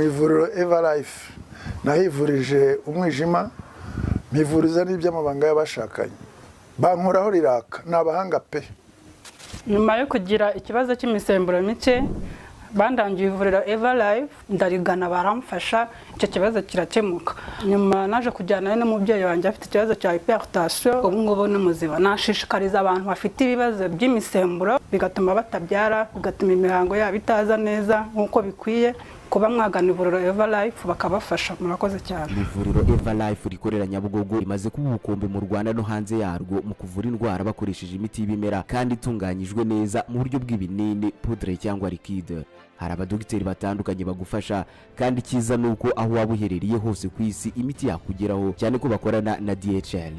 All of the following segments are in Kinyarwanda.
Mu ivuriro Eva Life nahivurije umwijima, mpivuriza n'iby'amabanga y'abashakanye, bankoraho riraka, ni abahanga pe. Nyuma yo kugira ikibazo cy'imisemburo mike, bandangiye ivuriro Eva Life, ndarigana baramfasha, icyo kibazo kirakemuka. Nyuma naje kujyana n'umubyeyi wanjye afite ikibazo cya hypertension, ubu ngubu ni muzima. Nashishikariza abantu bafite ibibazo by'imisemburo bigatuma batabyara, bigatuma imihango yabo itaza neza nk'uko bikwiye, kuba mwagana ivuriro Eva Life bakabafasha. Murakoze cyane. Ivuriro Eva Life rikorera Nyabugogo rimaze kuba ubukombe mu Rwanda no hanze yarwo mu kuvura indwara bakoresheje imiti y'ibimera kandi itunganyijwe neza mu buryo bw'ibinini, poudre cyangwa liquide. Hari abadogiteri batandukanye bagufasha, kandi icyiza ni uko aho waba uherereye hose ku isi imiti yakugeraho, cyane ko bakorana na DHL.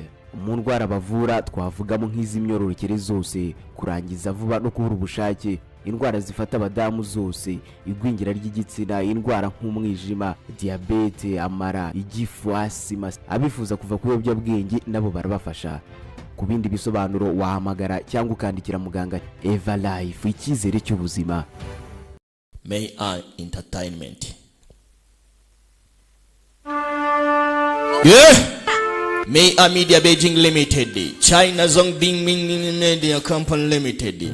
Mu ndwara bavura twavugamo nk'iz'imyororokere zose, kurangiza vuba no kubura ubushake, indwara zifata abadamu zose, igwingira ry'igitsina, indwara nk'umwijima, diyabete, amara, igifu, asima. Abifuza kuva ku biyobyabwenge nabo barabafasha. Ku bindi bisobanuro wahamagara cyangwa ukandikira muganga. Eva Life, icyizere cy'ubuzima. May I Entertainment. Yeah. May I Media Beijing Limited, China Zongding Ming Media Company Limited.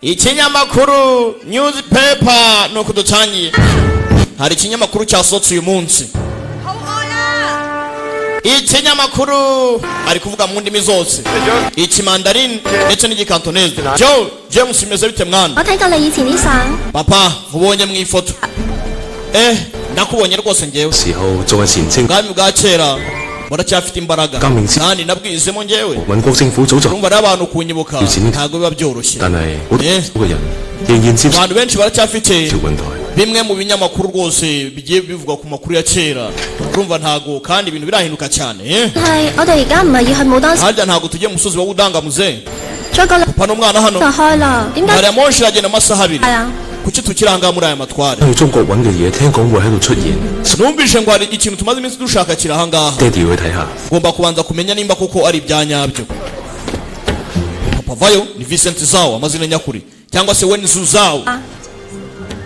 Ikinyamakuru newspaper nuko dutangiye. Hari ikinyamakuru cyasohotse uyu munsi. Ikinyamakuru ari kuvuga mu ndimi zose, ikimandarin ndetse n'igikantonese. Joe James, bimeze bite mwana? 我睇過你以前啲相， Papa, nkubonye mu ifoto. Nakubonye rwose ngewe. 時候仲係前清， Ubwami bwa kera buracyafite imbaraga, Kaming si- kandi nabwizemo ngewe. 民國政府早就， Urumva rero abantu kunyibuka Ibyo- ntabwo biba byoroshye. 但係好 Eh. 多嘅人仍然接受 Abantu benshi baracyafite 調雲台。 bimwe mu binyamakuru rwose bigiye bivugwa ku makuru ya kera. Urumva ntago kandi ibintu birahinduka cyane, eh? 係我哋而家唔係要去武當山， Harya ntago tugiye mu musozi wa Udangamuze? 再過兩 Papa n'umwana hano. 就開啦。點解 Gari ya moshi iragenda amasaha 2. 係啊？ Kuki tukiri ahangaha muri aya matware? 去中國揾嘅嘢，聽講會喺度出現。 Numvise ngo hari ikintu tumaze iminsi dushaka kiri ahangaha. 爹哋要去睇下。 Ugomba kubanza kumenya nimba koko ari ibya nyabyo. Papa vayo ni Vincent Zao, amazina nyakuri, cyangwa se Wenzu Zao.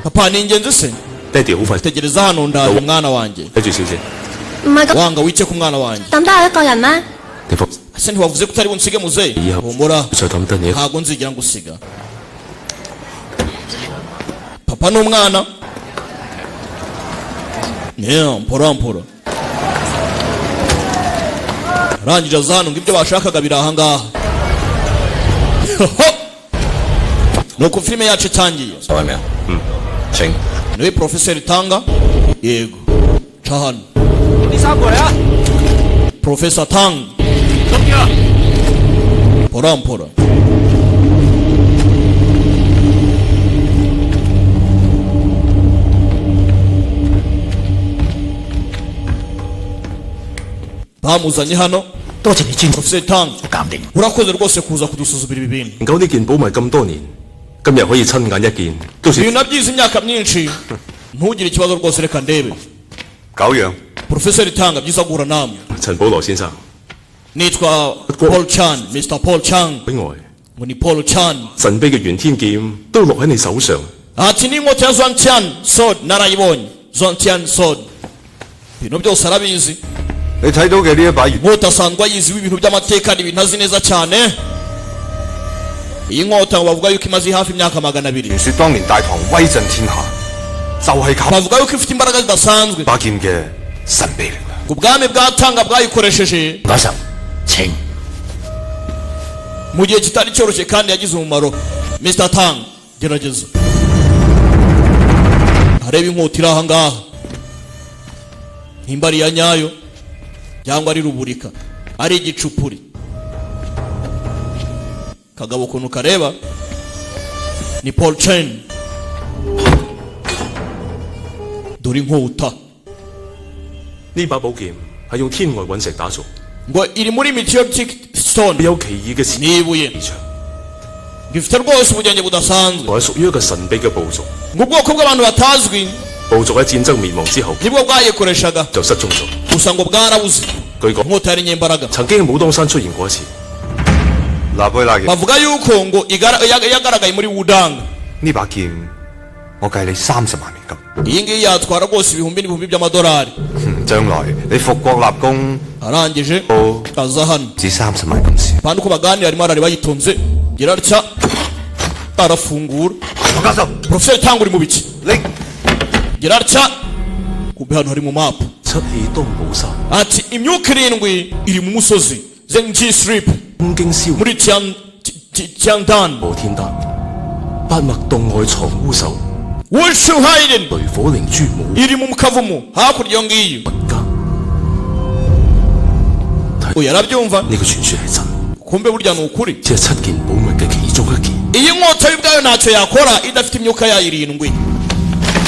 Papa, ni ingenzi se? 爹哋好快 Tegereza hano, ndaje mwana wanjye. 睇住小姐， 唔係咁 Wanga wike ku mwana wanjye. 抌低我一個人咩？ 你放 Ese ntiwavuze ko utari bunsige muzehe? 以後 Humura, 再抌低你一個 ntago nzigera ngusiga. Papa n'umwana. Yeah, mpora mpora. Arangije aza hano ngo ibyo bashakaga biri ahangaha. Nuko filime yacu itangiye. 係咪啊？嗯，請。 Niwe Profeseri Tanga? Yego. Ca hano. Profesa Tang. Mpora mpora. Bamuzanye hano. 多謝你專 Profeseri Tang. 鑑定。 Urakoze rwose kuza kudusuzumira ibi bintu. 研究呢件寶物咁多年，今日可以親眼一見，都是 Ibintu nabyize imyaka myinshi. Ntugire ikibazo rwose, reka ndebe. 久仰。 Profeseri Tanga, byiza guhura namwe. 陳保羅先生。 Nitwa Paul Chan, Mr. Paul Chan. 海外 Ngo ni Paul Chan. 神秘嘅玄天劍都落喺你手上， Ati n'inkota ya Zontian Sword narayibonye. Zontian Sword. Ibintu byose arabizi. 你睇到嘅呢一把月 Inkota asanzwe ayiziho ibintu by'amateka, ni ibintu azi neza cyane. Iyi nkota ngo bavuga yuko imaze hafi imyaka 200. 傳說當年大唐威震天下，就係靠 Bavuga yuko ifite imbaraga zidasanzwe. 把劍嘅神秘力量。 Ubwami bwa Tanga bwayikoresheje 唔該晒，請。 mu gihe kitari cyoroshye kandi yagize umumaro. Mr. Tang, gerageza arebe inkota iri aha ngaha nimba ari iya nyayo cyangwa ari ruburika, ari igicupuri. Kagabo ukuntu kareba ni Paul Chen. Dore inkota. 呢把寶劍係用天外隕石打造， Ngo iri muri meteoritic stone, 有奇異嘅磁 ni ibuye 場， gifite rwose ubugenge budasanzwe. 係屬於一個神秘嘅部族。 Ngo ubwoko bw'abantu batazwi 部族喺戰爭滅亡之後 nibwo bwayikoreshaga, 就失蹤咗。 gusa ngo bwarabuze. 據講 Inkota yari inyembaraga. 曾經喺武當山出現過一次。拿貝拉嘅 Bavuga yuko ngo yagaragaye muri Wudang. 呢把劍我計你30萬美金。 Iyi ngiyi yatwara rwose ibihumbi n'ibihumbi by'amadolari. 將來你復國立功， Arangije aza hano. 只30萬咁少。 Pande uko baganira arimo arareba yitonze, gira atya arafungura. 黃教授， Professor Tang, uri mu biki? 你 Gira atya, kumbe hano hari mu mapu. 七氣當寶山， Ati imyuka irindwi iri mu musozi Zengji Strip 東京燒 muri Tiandan 和天丹，八脈洞外藏烏獸， Wushu Hayden 雷火靈珠武 iri mu kavumu hakurya iyo ngiyo. 家。 Uyu arabyumva. 呢個傳說係真， Kumbe burya ni ukuri. 只係七件寶物嘅其中一件。 Iyi nkota y'ubwayo ntacyo yakora idafite imyuka yayo irindwi,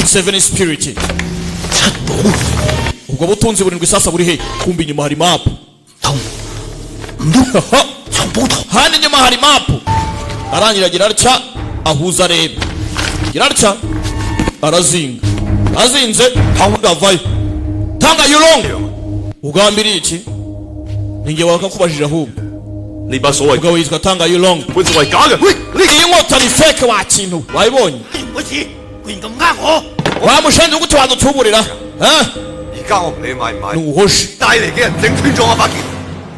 seven spirit. 七寶 Ubwo butunzi burindwi sasa buri he? Kumbe inyuma hari mapu. 通唔通藏寶圖？ Hano inyuma hari mapu. Arangira agira atya ahuza arebe, agira atya arazinga, azinze avayo. Tanga Yurong, ugambiriye iki? Ninjye wakakubajije ahubwo. 呢把所謂 Ubwo witwa Tanga Yurong. 本就係假嘅。喂，你 Iyi nkota ni fake wa kintu wayibonye? 唔似，居然咁呃我！ Wamushenze gute wadutuburira? Eh? 而家我唔理買唔買， Nuhoshe. 帶嚟嘅人整斷咗我把劍，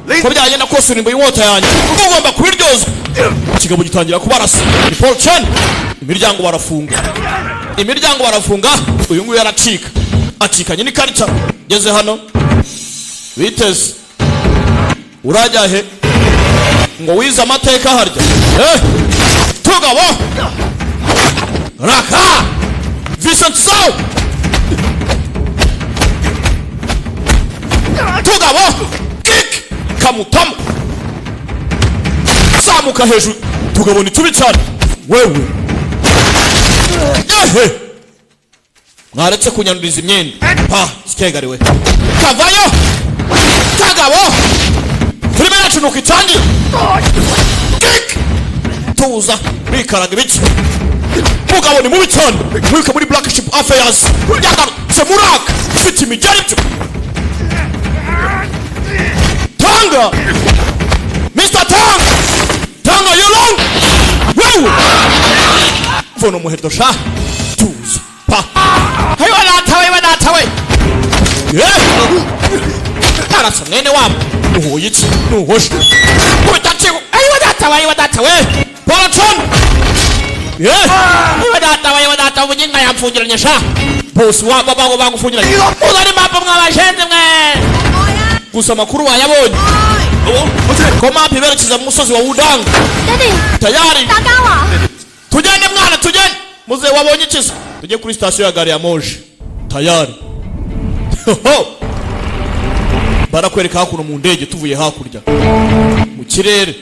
你 Ko byagenda kose urimbuye inkota yanjye, ubwo ugomba kubiryoza. Ikigabo gitangira kubarasa, ni Paul Chen. Imiryango barafunga, imiryango barafunga. Uyu nguyu aracika, acikanye n'ikarita. Ngeze hano biteze urajya he ngo wize amateka harya? Eh, tugabo raka Vincent Sao tugabo kick kamutamu zamuka hejuru, tugabona itubi cyane wewe. Ehe, mwaretse kunyanduriza imyenda pa sikegariwe kavayo kagabo. Filime yacu nuko itangiye. Kick tuza bikaraga ibiki. Mugabo ni mubi cyane, wibuke muri Black Ship Affairs yagarutse muraka ufite imigeri byo. Tanga, Mr. Tang, Tanga Yulong, wewe mvuna umuheto sha. Tuza pa hayiwa data we, data we. Yeah, arasa mwene wabo. Uhuye iki nuhoshe kubita. Ayiwa data we, ayiwa data we, Paul. Yeah, ayiwa data we, ayiwa data, ubuginga yamfungiranye sha. Bose wabo bago bagufungiranye, uzane mapa mwabashenze mwe. Gusa amakuru wayabonye ko map iberekeza mu musozi wa Wudang. 爹哋， Tayari. 打交啊！ Tujyane mwana, tujyane. Muze wabonye ikiza, tujye kuri sitasiyo ya gari ya moshi. Tayari. Ho! Barakwereka hakuno mu ndege, tuvuye hakurya mu kirere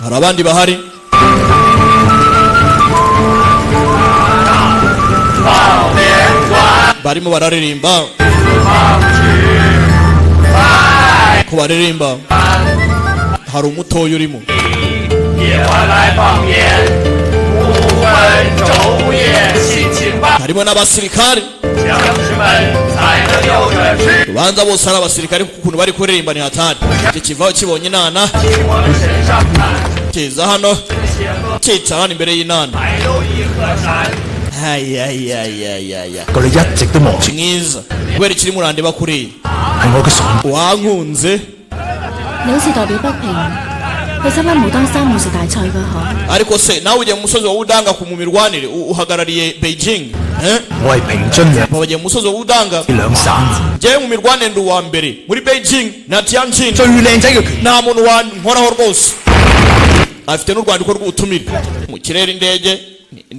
hari abandi bahari barimo bararirimba. Ko baririmba hari umutoya urimo. 夜晚来放烟，不分昼夜，心情棒， Harimo n'abasirikari. 将士们才能有的吃。 Ubanza bose ari abasirikari kuko ukuntu bari kuririmba ni hatari. Iki kivaho kibonye inana 我们身上看， kiza hano cyicara hano imbere y'inana. 还有一河山。 Ayayayayaya. 佢哋一直都望住， Mwiza kubera ikiri murandeba kuriya. 係我嘅傻。 Wankunze. 你好似代表北平去參加武當山武術大賽㗎嗬？ Ariko se nawe ugiye mu musozi wa Wudanga ku mu mirwanire uhagarariye Beijing, eh? 我係平津嘅 Bagiye mu musozi wa Wudanga. 兩省 Njyewe mu mirwanire ndi uwa mbere muri Beijing na Tianjin. 最靚仔嘅拳。 Nta muntu wankoraho rwose. Afite n'urwandiko rw'ubutumire mu kirere indege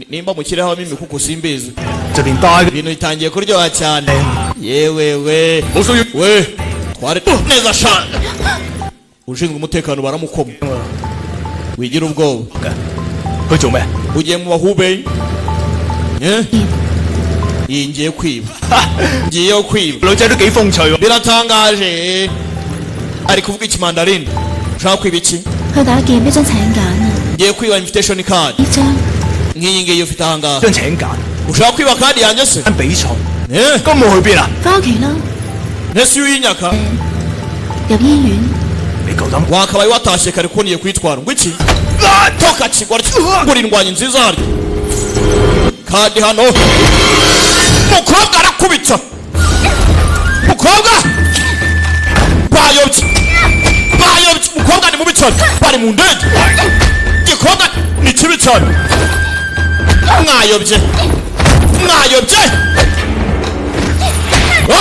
nimba mu kirere habamo imikuku simbizi. 就連帶 Ibintu bitangiye kuryoha cyane yewe we we twari neza sha. Ushinzwe umutekano baramukoma, wigira ubwoba. 去做咩？ Ugiye mu bahubei, eh? Iyi ngiye kwiba, ngiye kwiba. 女仔都幾風趣喎。 Biratangaje, ari kuvuga ikimandarini. Ushaka kwiba iki? 去打劫一張請柬啊！ Ngiye kwiba invitation card. 呢張 Nk'iyi ngiyi ufite ahangaha. 張請柬， Ushaka kwiba kadi yanjye se? 比賽， Eh? 咁我去邊啊？ 翻屋企啦， Ntese iyo uyinyaka? 入醫院。 你夠膽？ Wakabaye watashye kare ko niye kuyitwara ngo iki? Toka kigoryi, ngura indwanyi nziza harya. Kandi hano mukobwa arakubita, mukobwa bayobye, bayobye. Umukobwa ni mubi cyane, bari mu ndege. Igikobwa ni kibi cyane, mwayobye, mwayobye.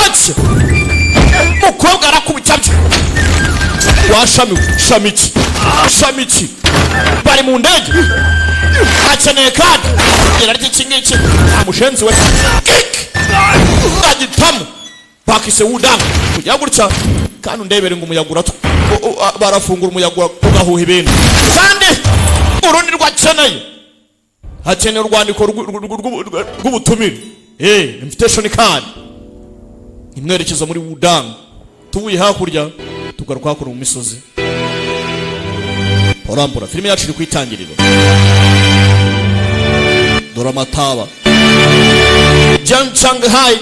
Ati mukobwa arakubita byo washamiwe shamiki shamiki. Bari mu ndege, akeneye kandi irarya iki ngiki. Mushenzi we, kik agitamo bakise wudanga kujya gutya. Kandi undebere ngo umuyaga uratwa, barafungura umuyaga ugahuha ibintu. Kandi urundi rwakeneye, hakeneye urwandiko rw'ubutumire, invitation card imwerekeza muri Wudang. Tuvuye hakurya tugaruka hakuno mu misozi. Porambura filime yacu iri ku itangiriro. Dore amataba. Jiang Changhai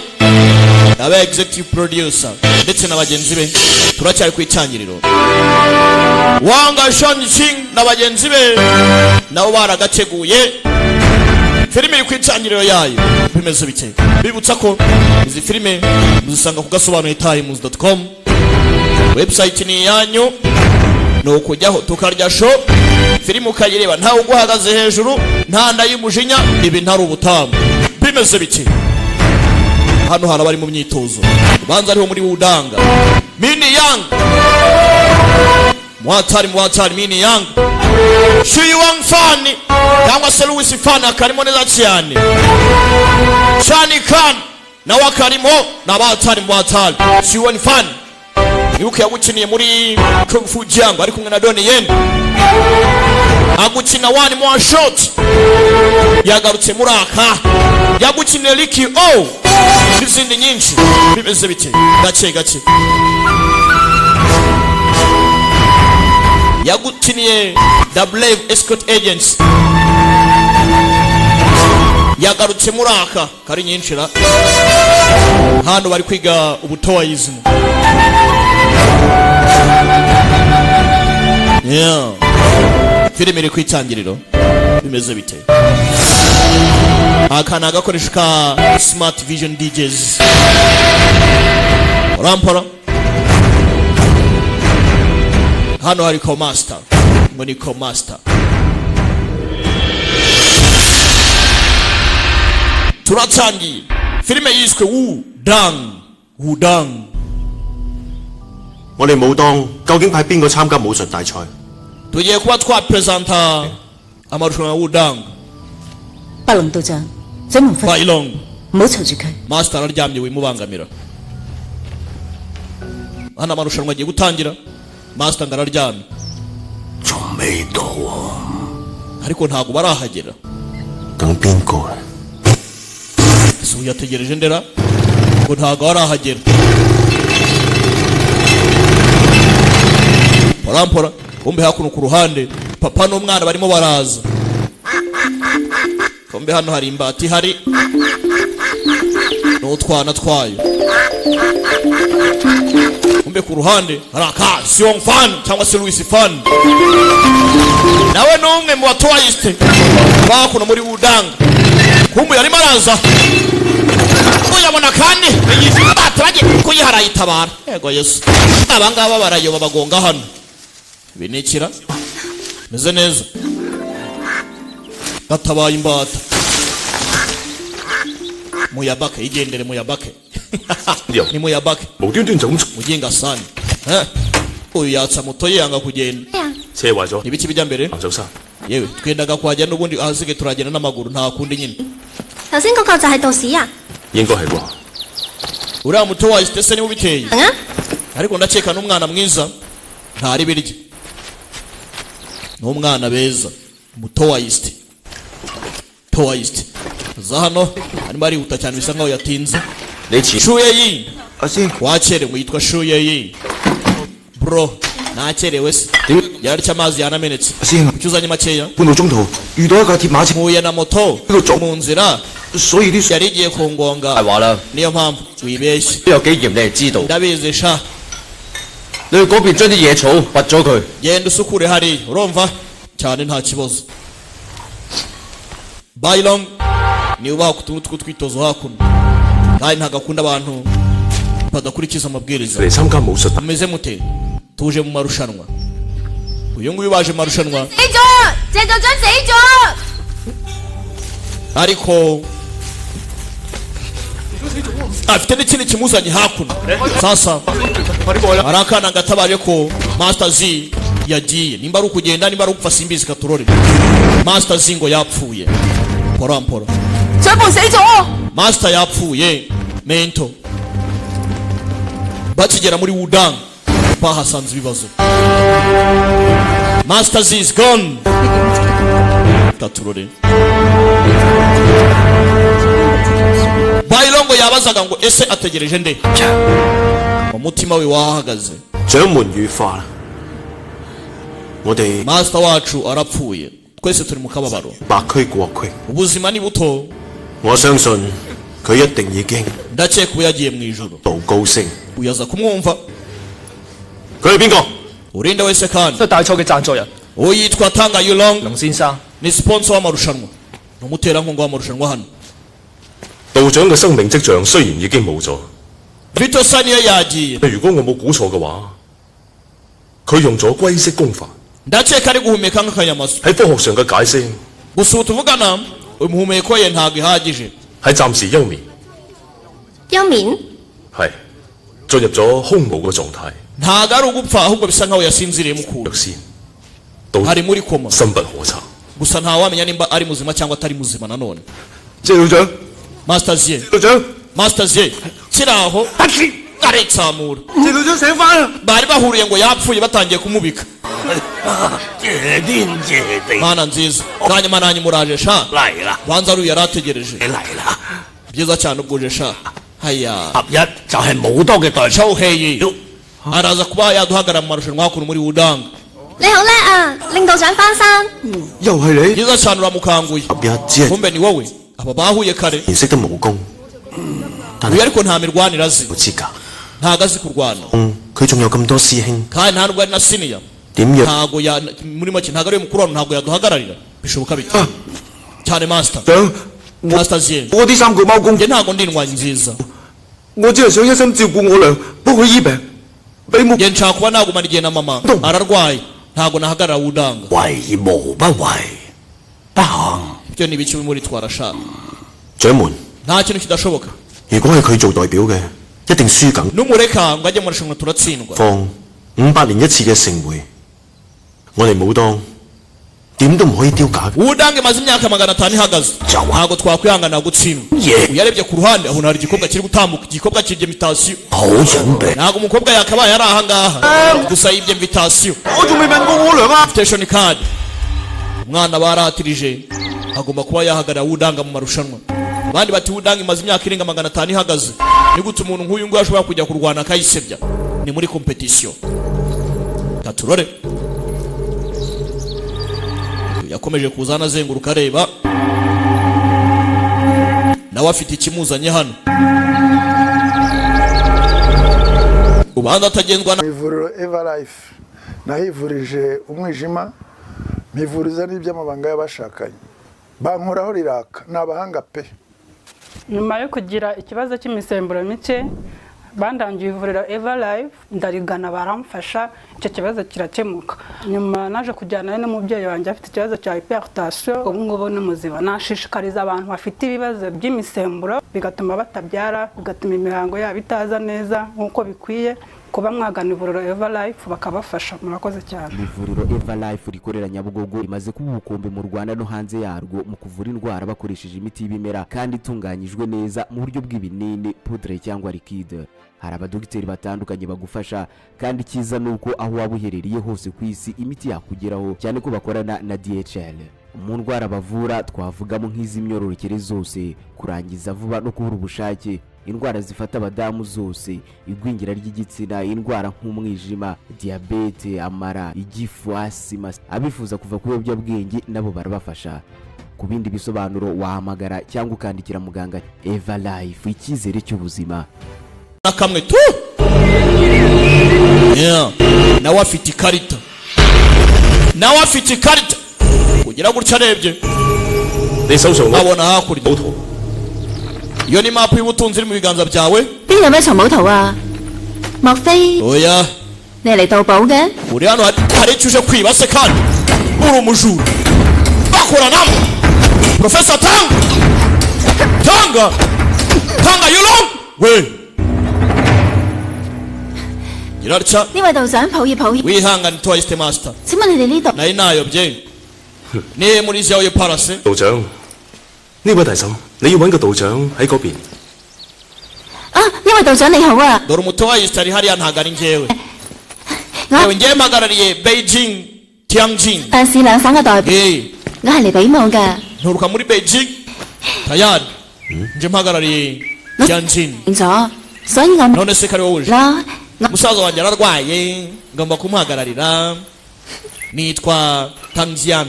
aba executive producer ndetse na bagenzi be. Turacyari ku itangiriro. Wanga Shanxing na bagenzi be nabo baragateguye. Filime iri ku itangiriro yayo, bimeze bike. Bibutsa ko izi filime muzisanga ku gasobanuye times.com. Website ni iyanyu, ni ukujyaho tukarya show. Filime ukayireba ntawe uguhagaze hejuru, nta nda y'umujinya, ibi ntari ubutamu. Bimeze bike hano? Hari abari mu myitozo, ubanza ariho muri Wudanga. Mini Yang muhatari, muhatari Mini Yang, Shuiwang Fan cyangwa se Louis Fan akarimo neza cyane. Shani Khan nawe akarimo, ni abahatari muhatari. Shuiwang Fan wibuke yagukiniye muri Kung Fu Jungle ari kumwe na Donnie Yen, agukina One More Shot. Yagarutse muri aka, yagukiniye Ricky O n'izindi nyinshi. Bimeze bite? Gake gake. Yagukiniye The Brave Escort Agents. Yagarutse muri aka kari nyinshi ra. Hano bari kwiga ubutoyism. Yeah. Filime iri ku itangiriro, bimeze bite? Aka ni agakoresho ka Smart Vision DJs. Urampora hano hari Comaster, ngo ni Comaster. Turatangiye filime yiswe Wu Dang Wu Dang。我哋武當究竟派邊個參加武術大賽？ Tugiye kuba twapresenta amarushanwa ya Wudang. 白龍道長，這門訓 Bailong 唔好嘈住佢。 Master araryamye, wimubangamira. Hano amarushanwa agiye gutangira, master ngo araryamye. 仲未到啊！ Ariko ntabwo barahagera. 等邊個啊？ Ese uyu yategereje ndera ngo ntabwo arahagera? Porampora, kumbe hakuno ku ruhande papa n'umwana barimo baraza. Kumbe hano hari imbata ihari n'utwana twayo. Kumbe ku ruhande hari aka Sion Fan cyangwa se Louis Fan, nawe ni umwe mu batoyiste bakuno muri Wudang. Kumbe yarimo araza, uyabona kandi baturage kuyihara yitabara. Yego Yesu, abangaba barayoba bagonga hano. Binikira meze neza, gatabaye imbata. Muyabake igendere, muyabake ni muyabake. 無端端就咁 Muginga sani. Eh, uyu yatsa moto ye yanga kugenda. 車壞咗， Ibiki bijya mbere? 行上山。 Yewe, twendaga kuhagera n'ubundi, ahasigaye turagenda n'amaguru, nta kundi nyine. 頭先嗰個就係道士啊？ 應該係啩？ Uriya muto wahise se niwe ubiteye? 啊？ Ariko ndakeka n'umwana mwiza ntari birya, n'umwana beza muto wayisite toyisite. Za hano arimo arihuta cyane, bisa nkaho yatinze. 你遲 Shuyeyi. 阿師， Wakerewe, yitwa Shuyeyi. Bro, nakerewe se? Yararya amazi yanamenetse. 師兄， Kuki uzanye makeya? 半路中途遇到一架鐵馬車， Mpuye na moto mu nzira 所以啲 yari igiye kungonga. 係話啦， Niyo mpamvu wibeshye. 都有幾嚴你係知道。 Ndabizi sha. 你去嗰邊將啲野草拔咗佢。 Genda usukure hariya, urumva? Cyane, nta kibazo. Bailong niwe ubaha utuntu tw'utwitozo hakuno, kandi ntabwo akunda abantu badakurikiza amabwiriza. 嚟參加武術 Ameze mute? Tuje mu marushanwa. Uyu nguyu baje mu marushanwa. 死咗，謝道長死咗。 Ariko afite n'ikindi kimuzanye hakuno. Sasa hari akana gatabaje ko Master Z yagiye, nimba ari ukugenda, nimba ari ugupfa, simbizi, katurore. Master Z ngo yapfuye. Pora mpora. 掌門死咗。 Master yapfuye. Mento bakigera muri Wudang bahasanze ibibazo. Master Z is gone. Katurore. Bailongo yabazaga ngo ese ategereje nde? Umutima we wahagaze. 掌門羽化啦，我哋 Master wacu arapfuye, twese turi mu kababaro. 白駒過隙， Ubuzima ni buto. 我相信佢一定已經 Ndakeka ubu yagiye mu ijuru. 道高升。 Uyaza kumwumva. 佢係邊個？ Urinde wese kandi 都係大賽嘅贊助人。 Uwo yitwa Tanga Yulong. 龍先生。 Ni sponsor w'amarushanwa, ni umuterankunga w'amarushanwa hano. 道長嘅生命跡象雖然已經冇咗， Vito Saniya yagiye. 如果我冇估錯嘅話，佢用咗龜息功法。 Ndakeka ari guhumeka nk'akanyamasyo. 喺科學上嘅解釋 Gusa ubu tuvugana umuhumeko ye ntabwo ihagije. 係暫時休眠，休眠？係進入咗空無嘅狀態。 Ntabwo ari ugupfa, ahubwo bisa nkaho yasinziriye mukuru. 先 Ari muri koma. 深不可測。 Gusa ntawamenya nimba ari muzima cyangwa atari muzima nanone. 謝道長， Master Z. 道長， Master Z kiraho aritsamura. 謝道長醒翻啦！ Bari bahuriye ngo yapfuye, batangiye kumubika. 謝天謝地， Mana nziza, kanyuma nanyu muraje sha. 嚟啦， Banza ari uyu yari ategereje. 嚟啦！ Byiza cyane ubwuje sha. Haya. 合一就係武當嘅代表。 Chauheye araza kuba yaduhagarara mu marushanwa hakuno muri Wudang. 你好叻啊，令道長翻生。又係你， Byiza cyane, uramukanguye. 合一只係 Kumbe ni wowe, aba bahuye kare. 認識得武功，但 Uyu 係 ariko nta mirwanire azi. 冇資格。 Ntago azi kurwana. 嗯，佢仲有咁多師兄， Kandi nta nubwo ari na senior. 點樣？ Ntago ya muri make ntago ari mukuru hano, ntago yaduhagararira. Bishoboka bite cyane, Master? 長， Master Z. 我啲三腳貓功， Njye ntago ndi indwanyi nziza. 我只係想一心照顧我娘，幫佢醫病，俾冇 Njye nshaka kuba nagumana igihe na mama ararwaye, ntago nahagarara Wudanga. 為無不為，不行。 Ibyo ni ibiki muri twarashaka? 掌門， Nta kintu kidashoboka. 如果係佢做代表嘅，一定輸緊。 Numureka ngo ajye mu marushanwa, turatsindwa. 況500年一次嘅盛會，我哋武當點都唔可以丟架。 Wudanga imaze imyaka 500 ihagaze, ntabwo twakwihanganira gutsindwa. Uyarebye ku ruhande abona hari igikobwa kiri gutambuka, igikobwa kibye invitation. 好準備。 Ntabwo umukobwa yakabaye ari ahangaha, gusa yibye invitation. 我仲未問過我娘啊！ Invitation card. Umwana baratirije agomba kuba yahagarara Wudanga mu marushanwa. Abandi bati Wudanga imaze imyaka irenga 500 ihagaze, ni gute umuntu nk'uyu nguyu ashobora kujya kurwana akayisebya? Ni muri competition. Katurore. Yakomeje kuza hano azenguruka areba, nawe afite ikimuzanye hano, ubanza atagenzwa na Mu ivuriro Eva Life nahivurije umwijima, mpivuriza n'iby'amabanga y'abashakanye, bankoraho riraka. Ni abahanga pe. Nyuma yo kugira ikibazo cy'imisemburo mike, bandangiye ivuriro Eva Life, ndarigana baramfasha, icyo kibazo kirakemuka. Nyuma naje kujyana n'umubyeyi wanjye afite ikibazo cya hypertension, ubu ngubu ni muzima. Nashishikariza abantu bafite ibibazo by'imisemburo bigatuma batabyara, bigatuma imihango yabo itaza neza nk'uko bikwiye, kuba mwagana ivuriro Eva Life bakabafasha. Murakoze cyane. Ivuriro Eva Life rikorera Nyabugogo rimaze kuba ubukombe mu Rwanda no hanze yarwo mu kuvura indwara bakoresheje imiti y'ibimera kandi itunganyijwe neza mu buryo bw'ibinini, poudre cyangwa liquide. Hari abadogiteri batandukanye bagufasha, kandi icyiza ni uko aho waba uherereye hose ku isi imiti yakugeraho, cyane ko bakorana na DHL. Mu ndwara bavura twavugamo nk'iz'imyororokere zose, kurangiza vuba no kubura ubushake, indwara zifata abadamu zose, igwingira ry'igitsina, indwara nk'umwijima, diyabete, amara, igifu, asima. Abifuza kuva ku biyobyabwenge nabo barabafasha. Ku bindi bisobanuro wahamagara cyangwa ukandikira muganga. Eva Life, icyizere cy'ubuzima. Na kamwe tu. Yeah. Nawe afite ikarita, nawe afite ikarita. Yagira gutya arebye, 你手上攞 abona hakurya. 寶圖， Iyo ni mapu y'ubutunzi iri mu biganza byawe. 邊有咩藏寶圖啊？莫非 Oya. 你係嚟盜寶嘅？ Uri hano hari icyo uje kwiba se? Kandi uri umujura bakoranamo. Profesa Tanga, Tanga, Tanga Yulong we girarca. 呢位道長，抱歉抱歉， Wihangane, Taoist Master. 請問你哋呢度 Nari nayobye. Nihe muri Ziyawe Palace? 道長，呢位大嬸，你要揾個道長喺嗰邊。 啊？呢位道長你好啊， Dore umutoyist ari hariya, ntabwo ari njyewe. 我 Yewe, njyewe mpagarariye Beijing, Tianjin. 是兩省嘅代表， Eh, 我係嚟比武嘅。 nturuka muri Beijing, tayari nje mpagarariye Tianjin. 認咗，所以我 None se kari wowe uje? 啦，我 Musaza wanjye ararwaye, ngomba kumuhagararira. Nitwa Tangjian.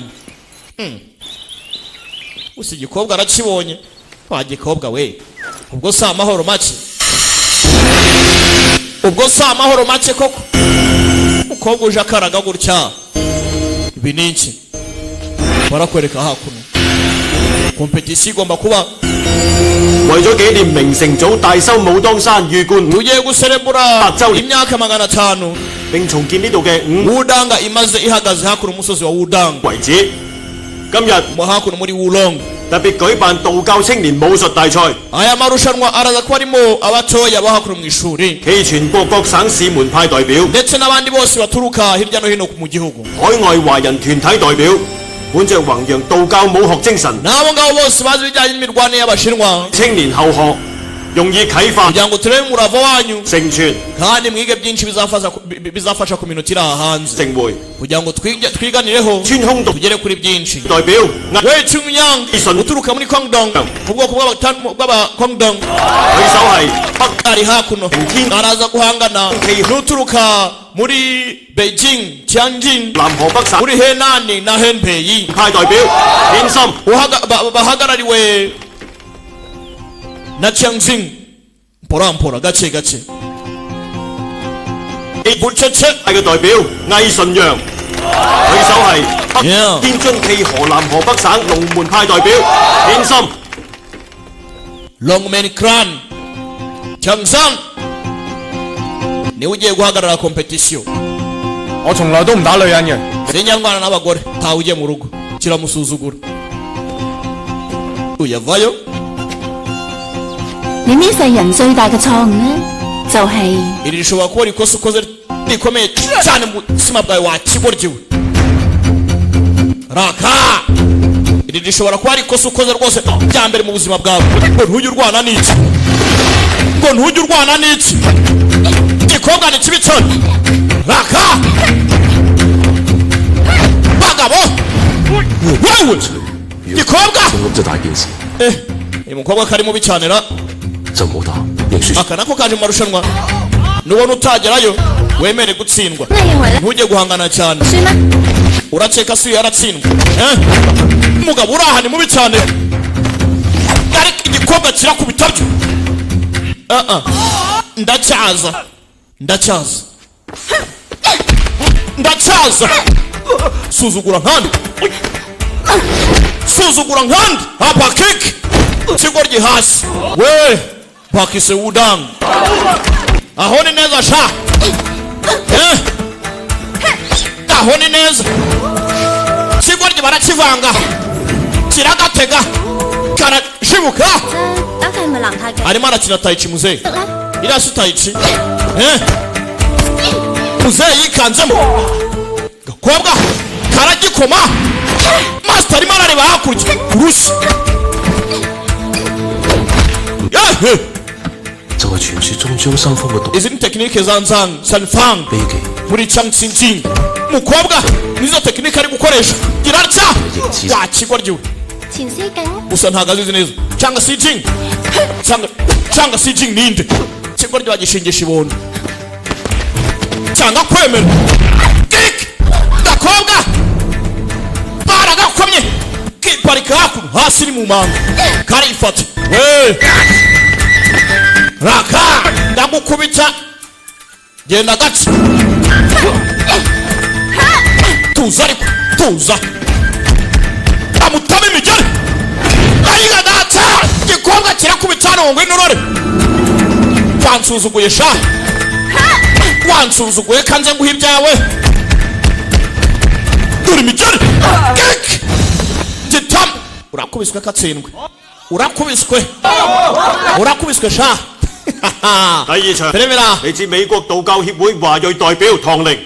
Gusa igikobwa arakibonye. Wa gikobwa we, ubwo si amahoro make, ubwo si amahoro make koko. Umukobwa uje akaraga gutya, ibi ni iki? Barakwereka hakuno compétition igomba kuba. 為咗紀念明成祖大修武當山御觀 Tugiye guserebura 周年 imyaka 500 並重建呢度嘅五 Wudanga imaze ihagaze hakuno umusozi wa Wudanga, 遺址。今日 mu hakuno muri Wulong. 特別舉辦道教青年武術大賽， Aya marushanwa araza kuba arimo abatoya bo hakuno mu ishuri, 暨全國各省市門派代表、 ndetse n'abandi bose baturuka hirya no hino mu gihugu, 海外華人團體代表，本着弘揚道教武學精神， n'abo ngabo bose bazi ibijyanye n'imirwanire y'Abashinwa, 青年後學，用以啟發 kugira ngo turebe umurava wanyu 成全 kandi mwige byinshi bizafasha ku minota iri aha hanze, 成會 kugira ngo twiganireho, 穿空道 tugere kuri byinshi. 代表 Wei Chungyang uturuka muri Guangdong, mu bwoko bw'aba Guangdong, 對手係北 ari hakuno,天 araza guhangana n'uturuka muri Beijing, Tianjin, 南河北省 muri Henan na Henpei, 派代表天心 bahagarariwe na Tianjin. Mpora mpora, gake gake, bucece. 派嘅代表魏順陽，對手係北 Yeah. 天津暨河南河北省龍門派代表天心。 Longmen Clan Changsan niwe ugiye guhagarara competition. 我從來都唔打女人嘅。 Sinyangwana n'abagore. Tawe ujye mu rugo. Kiramusuzugura, uyavayo. 你呢世人最大嘅錯誤呢，就係 Iri rishobora kuba ari ikosa ukoze rikomeye cyane mu buzima bwawe, wakigoryiwe raka. Iri rishobora kuba ari ikosa ukoze rwose rya mbere mu buzima bwawe. Ngo ntujye urwana n'iki? Ngo ntujye urwana n'iki? Igikobwa ni kibi cyane. Raka bagabo wewe, gikobwa. 咁就大件事， Eh, uyu mukobwa kari mubi cyane ra. 就唔好打，認輸。 Aka nako kaje mu marushanwa. Nubona utagerayo, wemere gutsindwa. 你認為咧？ Ntujye guhangana cyane. 算啦， Urakeka si yaratsindwa? Eh, umugabo uri aha ni mubi cyane, ariko igikobwa kirakubita byo. Ah ah, ndacyaza, ndacyaza, ndacyaza. Suzugura nkandi, suzugura nkandi. Hapa kick, ikigoryi hasi we bakise Wudang. Aho ni neza sha. Eh, aho ni neza. Ikigoryi barakivanga, kiragatega, karashibuka. 打佢係咪南太極？ Arimo arakina tai chi muzehe. 得啦， Iriya si tai chi. Eh, muzehe yikanzemo, gakobwa karagikoma. Master arimo arareba hakurya urushyi. Yehe! 就係傳說中張三豐嘅獨 Izi ni tekinike za Nzang Sanfang 秘技。 muri Changxinjing. Mukobwa nizo tekinike ari gukoresha. Girarya wakigoryiwe. 前司徑 Gusa ntabwo azizi neza. Cyangwa Sijing, cyangwa Sijing ninde? Kigoryi wagishingisha ibondo cyangwa kwemera kik. Gakobwa baragakomye, kiparika hakuno hasi ni mu manga, karifata we raka. Ndagukubita, genda gace. Tuza ariko, tuza. Ayiga data, igikobwa kirakubita hano ngo ngwino urore. Wansuzuguye sha, wansuzuguye, kanze nguha ibyawe. Dore imigeri kek gitamu. Urakubiswe katsindwe, urakubiswe, urakubiswe sha. 第二場 Premera. 嚟自美國道教協會華裔代表唐寧，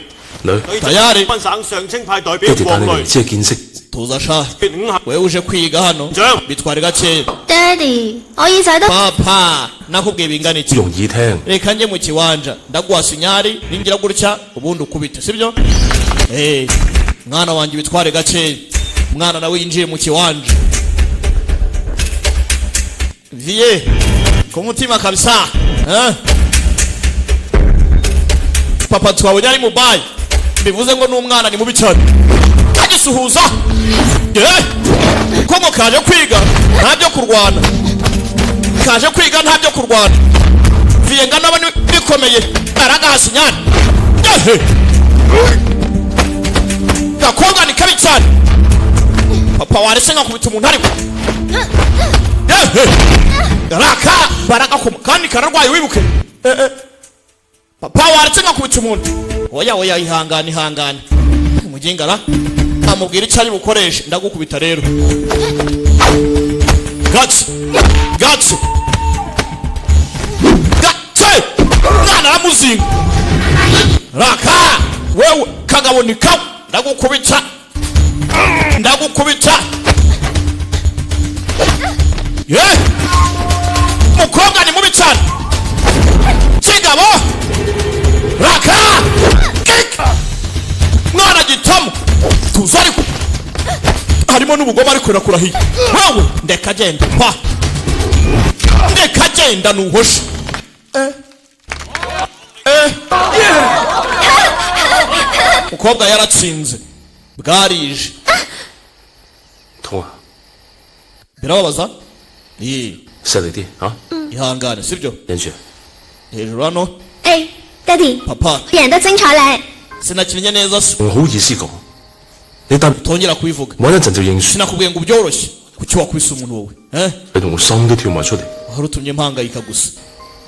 女， Tayari. 分省上清派代表爹哋帶黃雷你嚟，只係見識。 Tuza sha. 五合 Wewe uje kwiga hano, bitware gakeya. 爹哋，我耳仔都 Papa, nakubwiye bingana iki? 容易聽。 Reka njye mu kiwanja, ndaguha sinyari ningira gutya ubundi ukubite, sibyo? Eh, mwana wanjye, bitware gakeya. Mwana nawe yinjiye mu kiwanja vie ku mutima kabisa, eh? Papa twabonye ari mubayi, bivuze ngo n'umwana ni mubi cyane. Kagisuhuza, eh, ko ngo kaje kwiga nta byo kurwana, kaje kwiga nta byo kurwana. Vienga nabo ni bikomeye, aragahasinyana. Ehe, gakobwa ni kabi cyane. Papa, warese nkakubita umuntu ariko. Ehe, raka baragakoma kandi kararwaye, wibuke. Eh, eh. Papa, waretse nkakubita umuntu? Oya, oya, ihangane, ihangane. Umugingara amubwira icyo ari bukoreshe. Ndagukubita rero. Gatsi gatsi gatsi, mwana aramuzinga. Raka wewe, kagabo ni kawe. Ndagukubita, ndagukubita. Ye, mukobwa ni mubi cyane. Kigabo raka kik, mwana gitamo. Tuza ariko, harimo n'ubugome, ariko irakurahiye. Wewe ndeka genda pa, ndeka genda nuhoshe. Eh eh, mukobwa yaratsinze, bwarije. 痛啊！ Birababaza? Ye. 細力啲嚇。 Ihangane, sibyo? 忍住。 Hejuru hano. 誒，爹哋， Papa. 贏得精彩咧！ Sinakinnye neza se? 唔好意思講，你答 Tongera kubivuga. 玩一陣就認輸， Sinakubwiye ngo byoroshye? Kuki wakubise umuntu wowe, eh? 你同我心都跳埋出嚟。 Wari utumye mpangayika gusa.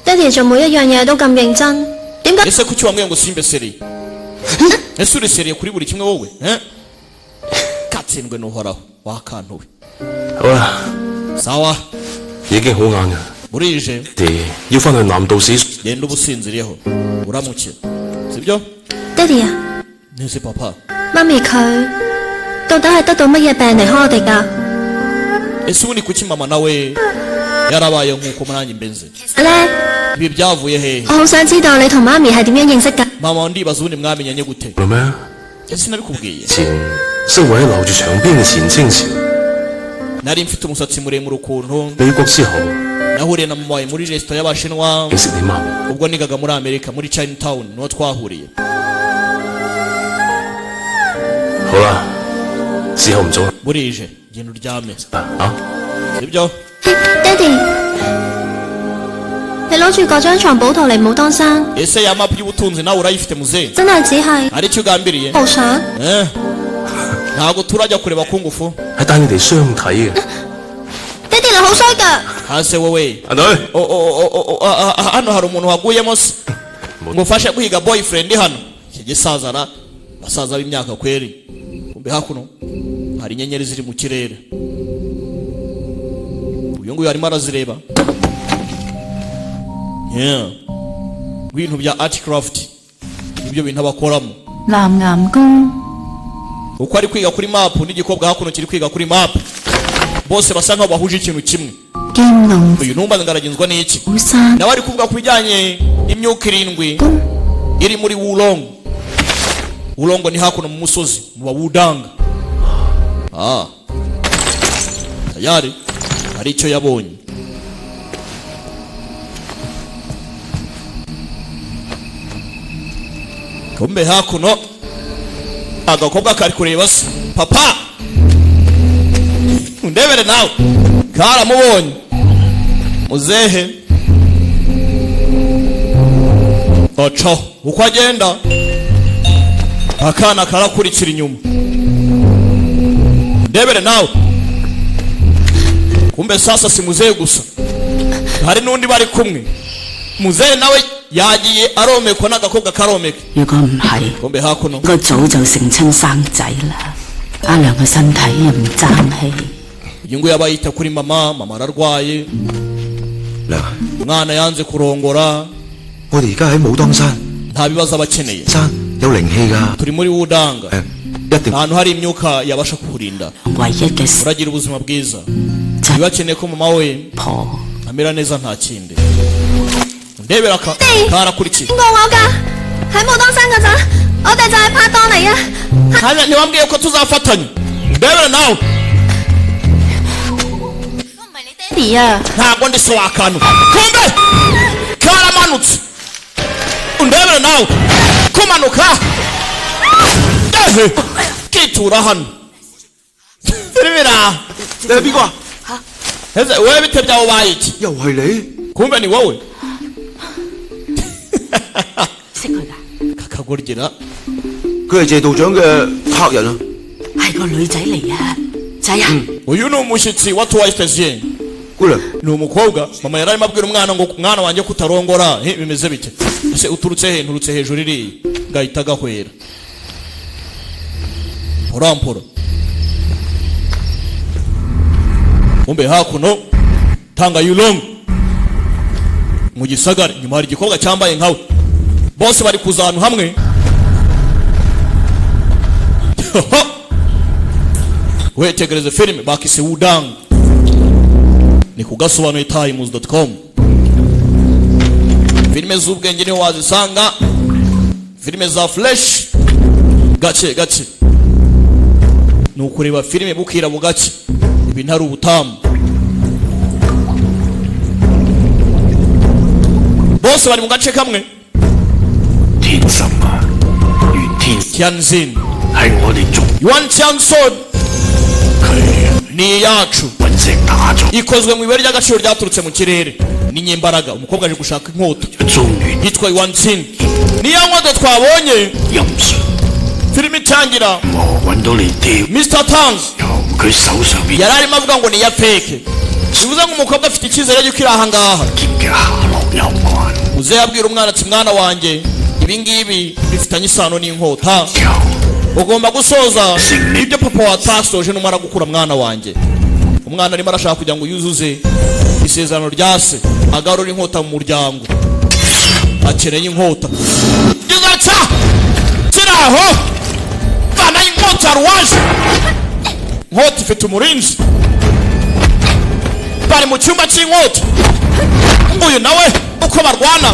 爹哋做每一樣嘢都咁認真，點解？ Ese kuki wambwiye ngo simbe sérieux? Ese uri sérieux kuri buri kimwe wowe, eh? Katsindwe n'Uhoraho wakantuwe. 好啦， Sawa. 已經好晏㗎， Burije. 哋要翻去南道市。 Genda uba usinziriyeho, uramuke, sibyo? 爹哋啊， Nese papa? 媽咪佢到底係得到乜嘢病離開我哋㗎？ Ese ubundi kuki mama nawe yarabaye nk'uko nanjye mbenze? 其實咧， Ibi byavuye hehe? 我好想知道你同媽咪係點樣認識㗎？ Mama, ndibaza ubundi mwamenyanye gute? 啦咩？ Ese sinabikubwiye? 前識位留住牆邊嘅前清朝， Nari mfite umusatsi muremure ukuntu. 美國之後 Nahuriye na mama wawe muri resitora y'Abashinwa. 認識你媽咪。 Ubwo nigaga muri Amerika, muri Chinatown niho twahuriye. 好啦，時候唔早啦， Burije, genda uryame. 啊！ Sibyo? 爹哋，你攞住嗰張藏寶圖嚟武當山， Ese ya mapu y'ubutunzi nawe urayifite, muzehe? 真係只係 Hari icyo ugambiriye? 好想。 Eh, ntabwo turajya kureba kungufu. 係帶你哋相睇嘅。 爹哋你好衰㗎！ Hase wowe. 阿女， O, o, o, o, o, a, a, hano hari umuntu waguyemo se ngo ufashe guhiga boyfriend hano? Iki gisaza na basaza b'imyaka kweri. Kumbe hakuno hari inyenyeri ziri mu kirere, uyu nguyu arimo arazireba. Yeah. Ibintu bya artcraft nibyo bintu abakoramo. 南岩宮 Uko ari kwiga kuri map, n'igikobwa hakuno kiri kwiga kuri map, bose basa nkaho bahuje ikintu kimwe. 劍龍 Uyu numva ngaragenzwa n'iki? 虎山 Nawe ari kuvuga ku bijyanye n'imyuka irindwi iri muri Wulong. Wulong ni hakuno mu musozi mu Bawudanga. Ah, tayari hari icyo yabonye. Kumbe hakuno agakobwa kari kureba se papa. Undebere nawe, karamubonye muzehe. Oco uko agenda, akana karakurikira inyuma. Ndebere nawe. Kumbe sasa si muzehe gusa, hari n'undi bari kumwe. Muzehe nawe yagiye aromekwa n'agakobwa karomeka. 如果唔係， Kumbe hakuno 個早就成親生仔啦。阿娘個身體又唔爭氣， Uyu nguyu aba yita kuri mama. Mama ararwaye. 娘， Umwana yanze kurongora. 我哋而家喺武當山， Nta bibazo aba akeneye. 山有靈氣㗎， Turi muri Wudanga, 一定 ahantu hari imyuka yabasha kukurinda. 唯一嘅 Uragira ubuzima bwiza. Biba akeneye ko mama we amera neza, nta kindi. Ndebera ka karakurikiye. 邊個我㗎？喺武當山嗰陣，我哋就係拍檔嚟啊！ Hanya ntiwambwiye ko tuzafatanya? Ndebera nawe. 爹哋啊！ Ntabwo ndi so wakantu. Kumbe karamanutse. Undebere nawe kumanuka ehe kitura hano filime. 你係邊個啊？ Ese wewe bite byawe, ubaye iki? 又係你？ Kumbe ni wowe. 識佢㗎， Kakagorgira. 佢係謝道長嘅客人啊！ 係個女仔嚟啊，仔啊！ Uyu ni umushyitsi wa tuwayitezien. 姑娘， Ni umukobwa. Mama yari arimo abwira umwana ngo mwana wanjye kutarongora, bimeze bite ese? Uturutse he? Nturutse hejuru iriya. Gahita gahwera porampora. Kumbe hakuno tanga yulong mu gisagara inyuma hari igikobwa cyambaye nkawe, bose bari kuza ahantu hamwe. Wetegereze filime bakise Wudang, ni kugasobanuye times.com. Filime z'ubwenge niho wazisanga, filime za fresh gake gake. Ni ukureba filime bukira bugake, ibi ntari ubutamu. Bose bari mu gace kamwe. 天心啊，袁天 Tianjin 係我哋族 Yuan Tian Sword ni iyacu, 雲石打造 ikozwe mu ibuye ry'agaciro ryaturutse mu kirere, ni nyembaraga. Umukobwa aje gushaka inkota 中原 yitwa Yuan Qin, niyo nkota twabonye 任術， filime itangira. 我揾到你爹， Mr Tang 佢手上邊 yari arimo avuga ngo ni iya fake, bivuze ngo umukobwa afite icyizere y'uko iri aha ngaha. 劍嘅下落有關。 Muzehe abwira umwana ati mwana wanjye, ibi ngibi bifitanye isano n'inkota, ugomba gusoza ibyo papa watasoje numara gukura. Mwana wanjye, umwana arimo arashaka kugira ngo yuzuze isezerano rya se, agarure inkota mu muryango. Akeneye inkota gizaca kiraho vana inkota ruwaje. Inkota ifite umurinzi, bari mu cyumba cy'inkota. Uyu nawe uko barwana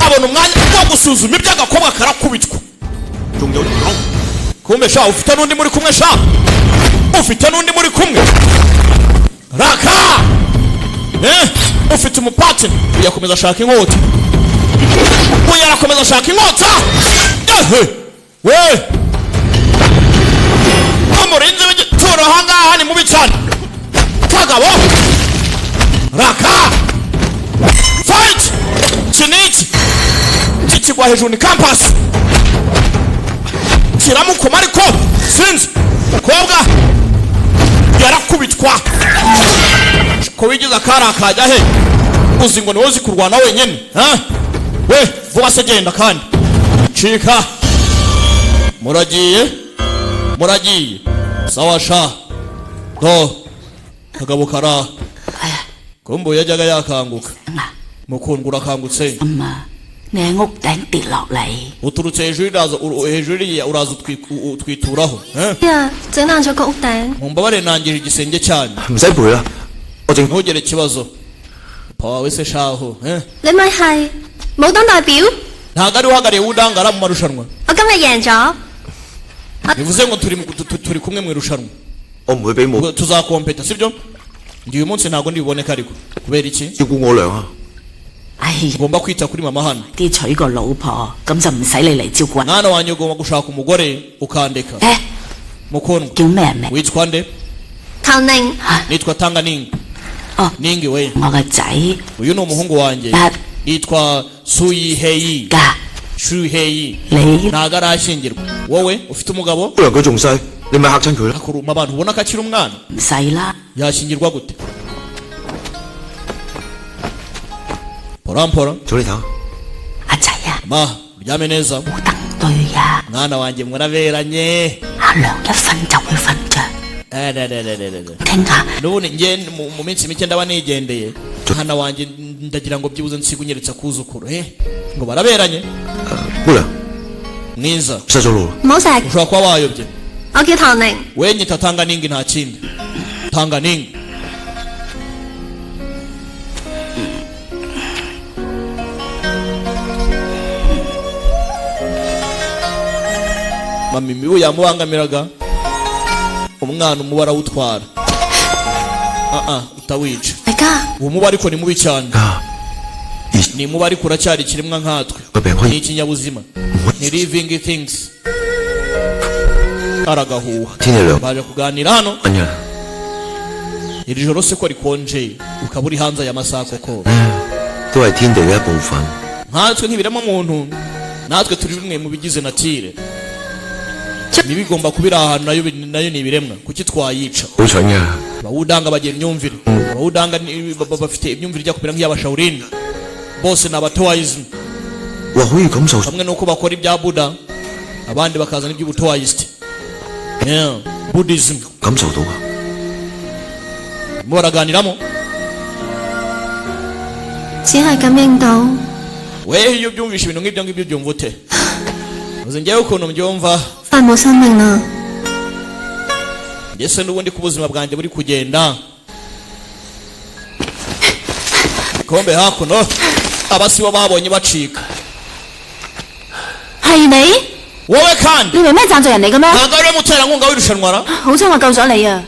abona umwanya wo gusuzuma iby'agakobwa karakubitwa. 仲有條友 Kumbe sha ufite n'undi muri kumwe, sha ufite n'undi muri kumwe raka, ufite umupatini. Uyu akomeza ashaka inkota, uyu arakomeza ashaka inkota. Ehe we, umurinzi w'igituro ahangaha ni mubi cyane. Kagabo raka fight. Iki ni iki kikigwa hejuru ni kampasi, kiramukoma ariko sinzi. Umukobwa yarakubitwa ko wigize akari akajya he? Uzi ngo niwe uzi kurwana wenyine ha? We vuba se, genda kandi cika. Muragiye, muragiye, sawa sha. Do kagabo kara kumbu yajyaga yakanguka. Mukundwa, urakangutse? 啊，你喺屋頂跌落嚟， Uturutse hejuru iraza hejuru iriya uraza utwituraho, eh? 呀，整爛咗個屋頂。 Mumbabare, nangije igisenge cyanyu. 唔使賠啦，我淨 Ntugire ikibazo. Papa wawe se shaho, eh? 你咪係武當代表？ Ntabwo ari uhagarariye Wudangara mu marushanwa? 我今日贏咗。 Bivuze ngo turi turi kumwe mu irushanwa. 我唔會俾冇 Ubwo tuzakompeta, sibyo? Njye uyu munsi ntabwo ndibuboneka, ariko kubera iki? 照顧我娘啊！ 唉， Ugomba kwita kuri mama hano. 啲娶個老婆，咁就唔使你嚟照顧。 Mwana wanjye, ugomba gushaka umugore ukandeka. Eh? Mukundwa, 叫咩名？ witwa nde? 唐寧， Nitwa Tanga Ningi. 哦， Ningi we. 我個仔 Uyu ni umuhungu wanjye. Ah. Yitwa Suyiheyi. 㗎， Shuheyi. 你 Ntabwo arashyingirwa. Wowe ufite umugabo? 姑娘佢仲細，你咪嚇親佢啦。 Akuruma abantu ubona ko akiri umwana. 唔細啦， Yashyingirwa gute? Urampora. 早啲唞。阿仔啊， Ma, uryame neza. 對呀， Mwana wanjye, muraberanye. 阿娘一瞓就會瞓着。 Eh, ne, ne, ne, ne, ne, ne. 聽下， N'ubundi nge mu minsi mike ndaba nigendeye. Mwana wanjye, ndagira ngo byibuze nsiga unyeretse akuzukuru, eh, ngo baraberanye. 姑娘， Mwiza. 失咗路啦。 唔好食， Ushobora kuba wayobye. 我叫唐寧， Wenyita Tanga Ningi, nta kindi, Tanga Ningi. Mama, imibu yamubangamiraga. Umwana umuba arawutwara. Ah ah, utawica. 大家 Uwo muba ariko ni mubi cyane, ni mubi, ariko uracyari ikiremwa nkatwe. 個病可以 Ni ikinyabuzima, ni living things. Aragahuha. 天氣涼 Baje kuganira hano. 緊㗎。 Iri joro se ko rikonje, ukaba uri hanze aya masaha koko? 都係天地嘅一部分。 Nkatwe nk'ibiremwa muntu, natwe turi bimwe mu bigize nature. Ntibigomba kuba iri ahantu, nayo ni ibiremwa, kuki twayica? 好蠢㗎。 Abawudanga bagira imyumvire. Abawudanga bafite imyumvire ijya kumera nk'iy'abashawurini. Bose ni abatowayizimu. 話可以感受 Bamwe nuko bakora ibya Buda, abandi bakazana iby'ubutowayisiti, yeah, Buddhism. 感受到㗎。 Barimo baraganiramo. 只係感應到 We, iyo byumvishe ibintu nk'ibyo ngibyo byumva ute? Uzi njyewe ukuntu mbyumva? 快冇生命啦。 Ndetse n'ubundi ko ubuzima bwanjye buri kugenda kombe. Hakuno abasibo babonye bacika. 係你？ Wowe kandi? 你為咩贊助人嚟嘅咩？ Ntabwo ari we muterankunga w'irushanwa ra? 好彩我救咗你啊！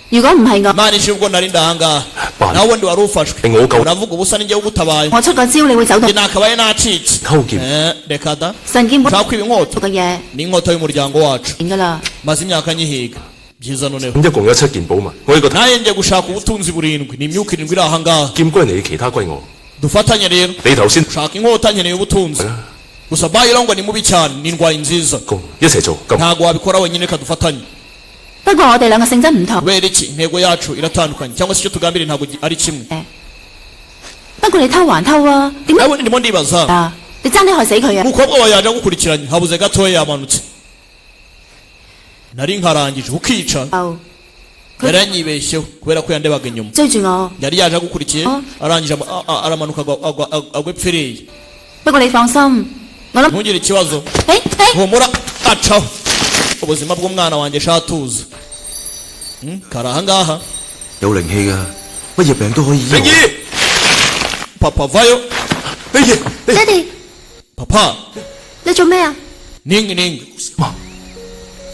如果唔係我， Mana ishimwe ubwo nari ndahangaha, nawe ubundi wari ufashwe uravuga ubusa, ninjye ugutabaye. 我出個招，你會走到 Njye nakabaye nacitse. Eh, reka da. 神劍 Nshaka kwiba inkota. 嘅嘢 Ni inkota y'umuryango wacu. 㗎啦。 Maze imyaka nyihiga, byiza noneho. 咁一共有七件寶物，我呢個 Nanjye ngiye gushaka ubutunzi burindwi, ni imyuka irindwi iri ahangaha. 劍歸你，其他歸我。 Dufatanye rero. 你頭先 Shaka inkota, nkeneye ubutunzi gusa. Bayiro ngo ni mubi cyane, ni indwayi nziza. 一齊做咁 Ntabwo wabikora wenyine, reka dufatanye. 不過我哋兩個性質唔同， Kubera iki? Intego yacu iratandukanye, cyangwa se icyo tugambiriye ntabwo ari kimwe. 不過你偷還偷啊？點解 Nawe ndimo ndibaza. 啊？你爭啲害死佢啊！ Umukobwa wawe yaje agukurikiranye, habuze gatoya yamanutse, nari nkarangije ukica. 就 Yaranyibeshyeho kubera ko yandebaga inyuma. 追住我。 Yari yaje agukurikiye, arangije aramanuka agwa epfiriye. 不過你放心，我諗 Ntugire ikibazo. 誒誒， Humura, acaho ubuzima bw'umwana wanjye shatuza. Kari ahangaha. 有靈氣㗎，乜嘢病都可以醫好。 Papa, vayo. 爹哋， Papa. 你做咩啊？ Ningi ningi,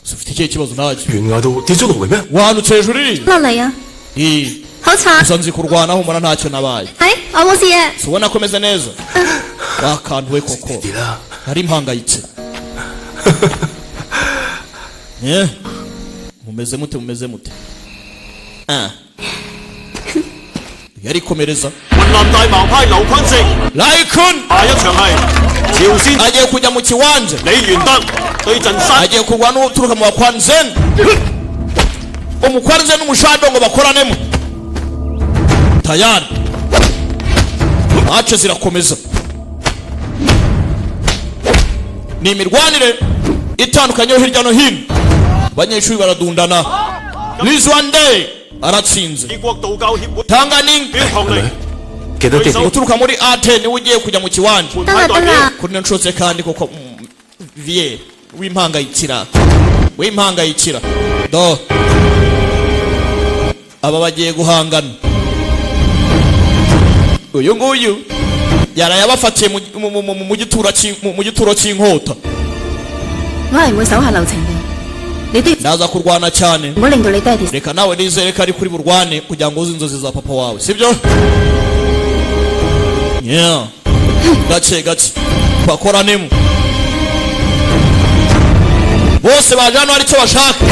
ufite ikihe kibazo ntacyo? 懸崖度跌咗落嚟咩？ Wanutse hejuru iriya. 落嚟啊！ Ii. 好慘！ Gusa nzi kurwana, humura, ntacyo nabaye. 哎，我冇事啊！ Si ubona ko meze neza? Wakantuwe koko, nari mpangayitse. Eh, mumeze mute? Mumeze mute? Ah, yarikomereza. 雲南大矛派劉坤勝， Laikun 下一場係朝鮮 agiye kujya mu kiwanja. 李元德對陣山 Agiye kurwana n'uturuka mu bakwanzen, umukwanzen n'umushado ngo bakoranemo. Tayari match zirakomeza, ni imirwanire itandukanye yo hirya no hino. Abanyeshuri baradundana. Lizwande aratsinze. 美國道教協會 Tanganing 唐寧 記得爹哋 uturuka muri ate niwe ugiye kujya mu kiwanja. 得啦得啦， Kuri ino nshuro kandi koko, vie wimpangayikira, wimpangayikira. Do aba bagiye guhangana. Uyu nguyu yaraye abafatiye mu gituro cy'inkota. 我係唔會手下留情嘅，你都 Ndaza kurwana cyane. 唔好令到你爹哋 Reka nawe nizere ko ari kuri burwane kugira ngo uze inzozi za papa wawe, sibyo? Yeah. Gake gake bakoranemo. Bose baje hano hari icyo bashaka.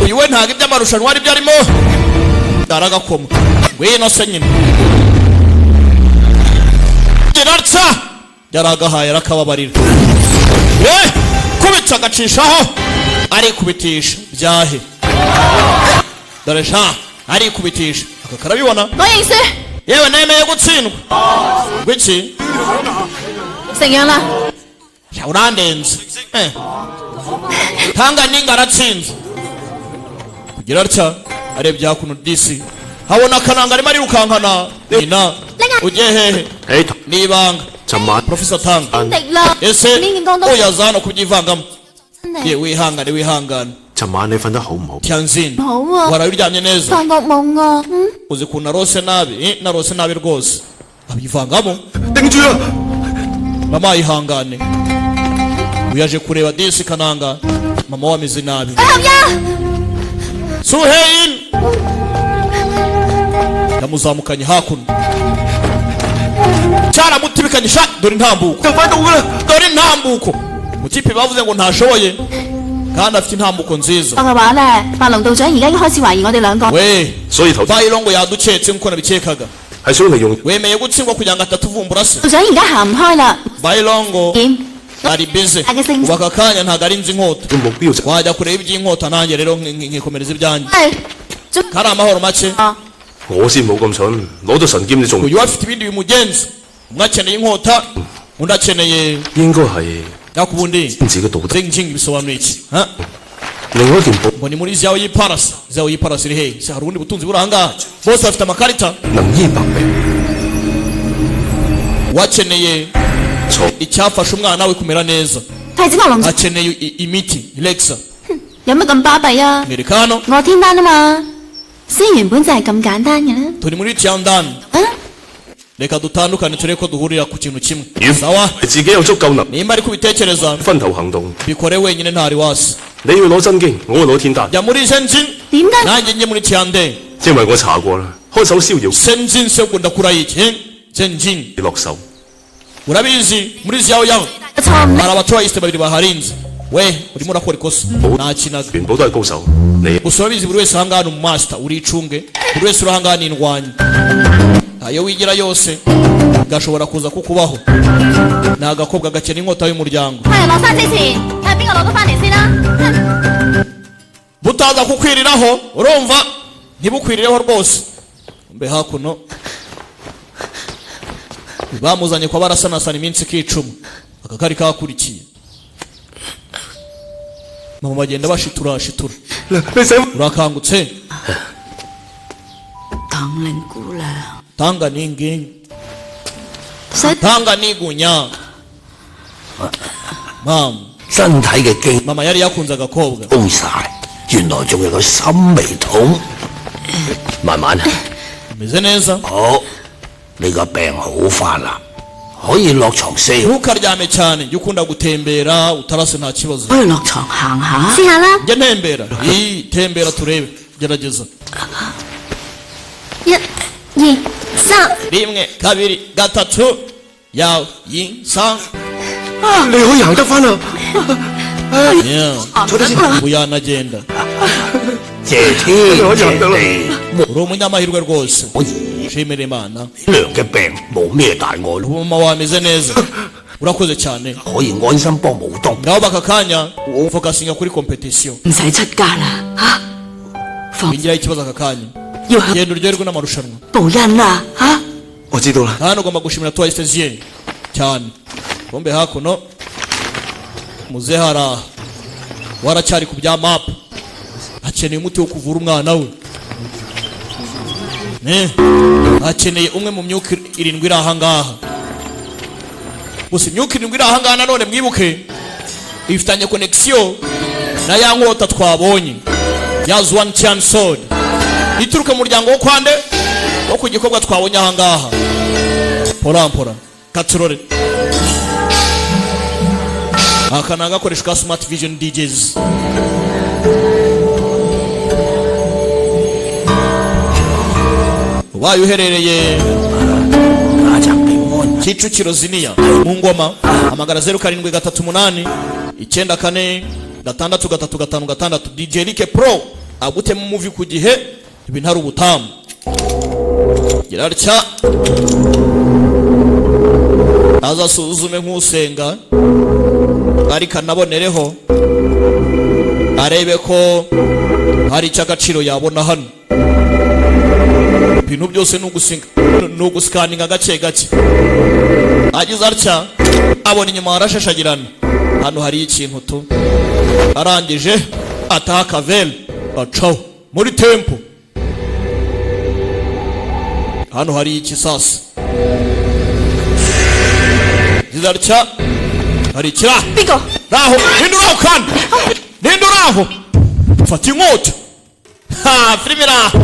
Uyu we ntabwo iby'amarushanwa ari byo arimo, aragakoma. Ngwino se nyine, giratsa yaragahaye, arakababarira. Eh, kubitsa agacishaho, arikubitisha byahe. Dore sha, arikubitisha aka karabibona. 我認輸。 Yewe, nemeye gutsindwa. Wiki? 成樣啦， Sha, urandenze. Eh. Tanga ninga aratsinze. Kugira atya arebye hakuno disi habona akananga arimo arirukankana nyina. Ugiye hehe? Ni ibanga. 尋晚 Professor Tanga. 敵啦， Ese 呢件江都 oyaza hano kubyivangamo. 真 Ye, 係 wihangane, wihangane. 尋晚你瞓得好唔好？ Tianzin, 好啊， waraye uryamye neza? 發惡夢啊，嗯， Uzi ukuntu narose nabi? Eh, narose nabi rwose. Abyivangamo. 定住啦！ Mama, yihangane. Uyaje kureba disi kananga mama wameze nabi. Suhein yamuzamukanye hakuno, cyaramutibikanye sha. Dore intambuko, dore intambuko. Mu kipe bavuze ngo ntashoboye kandi afite intambuko nziza. 我嘅話咧，白龍道長而家已經開始懷疑我哋兩個。 We, 所以頭 Bayirongo yaduketse nkuko nabikekaga. 係想利用 Wemeye gutsindwa kugira ngo atatuvumbura se? 道長而家行唔開啦， Bayirongo 點？ ari busy ubu aka kanya, ntabwo ari nzi inkota. Wajya kureba iby'inkota, nanjye rero nkikomereza ibyanjye. 係， Kari amahoro make. 我先冇咁蠢，攞咗神劍你仲 Uyu we afite ibindi bimugenza. Umwe akeneye inkota, undi akeneye 應該係 yakubundi 自己道德。 Zingjing bisobanuye iki? Ha? 另外一件寶 Ngo ni muri zawo y'iparasi. Zawo y'iparasi iri hehe se? Hari ubundi butunzi buri ahangaha? Bose bafite amakarita. 能醫百病， Wakeneye icyafasha umwana we kumera neza. 太子我龍 Akeneye imiti lexa. 有乜咁巴閉啊？ Mwereka hano. 我天單啊嘛，先原本就係咁簡單嘅啦。 Turi muri Tiandan. Reka dutandukane, turebe ko duhurira ku kintu kimwe. Sawa. 自己有足夠能 Nimba ari kubitekereza, 分頭行動。 bikore wenyine, ntari wasi. 你要攞真經，我要攞天丹。 Jya muri Senjin, 點解？ nanjye njye muri Tiande. 因為我查過啦，看守逍遙 Senjin se ubwo ndakura iki Senjin? 落手。 Urabizi, muri ziyawo yawe hari abaturayisite babiri baharinze. We urimo urakora ikosa, ntakinaga. 全部都係高手，你 Gusa urabizi, buri wese ahangaha ni umumasita, uricunge. Buri wese uri ahangaha ni indwanyi. Ayo wigira yose gashobora kuza kukubaho. Ni agakobwa gakena inkota y'umuryango. 太陽落山之前，睇下邊個攞到翻嚟先啦。 Butaza kukwiriraho, urumva? Ntibukwirireho rwose. Mbe hakuno bamuzanye kwa barasanasana iminsi ikicuma. Aka kari kakurikiye mama, bagenda bashitura shitura. Urakangutse? 唐玲姑娘， Tanga ningi, tanga nigunya mama. 身體嘅肌 Mama yari yakunze agakobwa. 高晒，原來仲有個心未痛。慢慢啊， Meze neza. 好，你個病好翻啦，可以落床四。 Ntukaryame cyane, jya ukunda gutembera utarase, nta kibazo. 不如落床行下。 試下啦， Njya ntembera. Ii, tembera turebe, gerageza. 一、二、三， Rimwe, kabiri, gatatu, yawe yi sa. 你可以行得翻啦！ Yeah. 坐低先。 Ubu yanagenda. 謝天謝地， Uri umunyamahirwe rwose, shimira Imana. 娘嘅病冇咩大礙咯， Ubu mama wameze neza, urakoze cyane. 可以安心幫武當。 Ngaho baka kanya fokasinga kuri competition. 唔使出家啦，嚇！ Wingiraho ikibazo aka kanya, 要 genda uryoherwe n'amarushanwa. 報恩啦，嚇！ 我知道啦。 Hano ugomba gushimira tuwayisiteziye cyane. Bombe hakuno muze haraha waracyari ku bya mapu, akeneye umuti wo kuvura umwana we. Ne, akeneye umwe mu myuka irindwi iri ahangaha. Gusa imyuka irindwi iri ahangaha nanone mwibuke ifitanye connection na ya nkota twabonye ya Zwan Chan Sword ituruka mu muryango wo kwande wo ku gikorwa twabonye ahangaha. Porampora katurore, aka ni agakoresho ka Smart Vision DJs. Ubaye uherereye Kicukiro Ziniya mu Ngoma, hamagara 0738946356. DJ Rick Pro agutema umuvi ku gihe. Ibi ntari ubutamu. Gira atya azasuzume nk'usenga, ariko anabonereho arebe ko hari icy'agaciro yabona hano. Ibintu byose ni ugusinga, ni ugusikaninga gake gake. Agize atya abona inyuma harashashagirana, hano hari ikintu tu. Arangije ataha kaveri, acaho muri temple. Hano hari iki sasa? Agize atya hari ikira raho. Ninde uraho kandi? Ninde uraho? Fata inkota. Ha, filime iraho,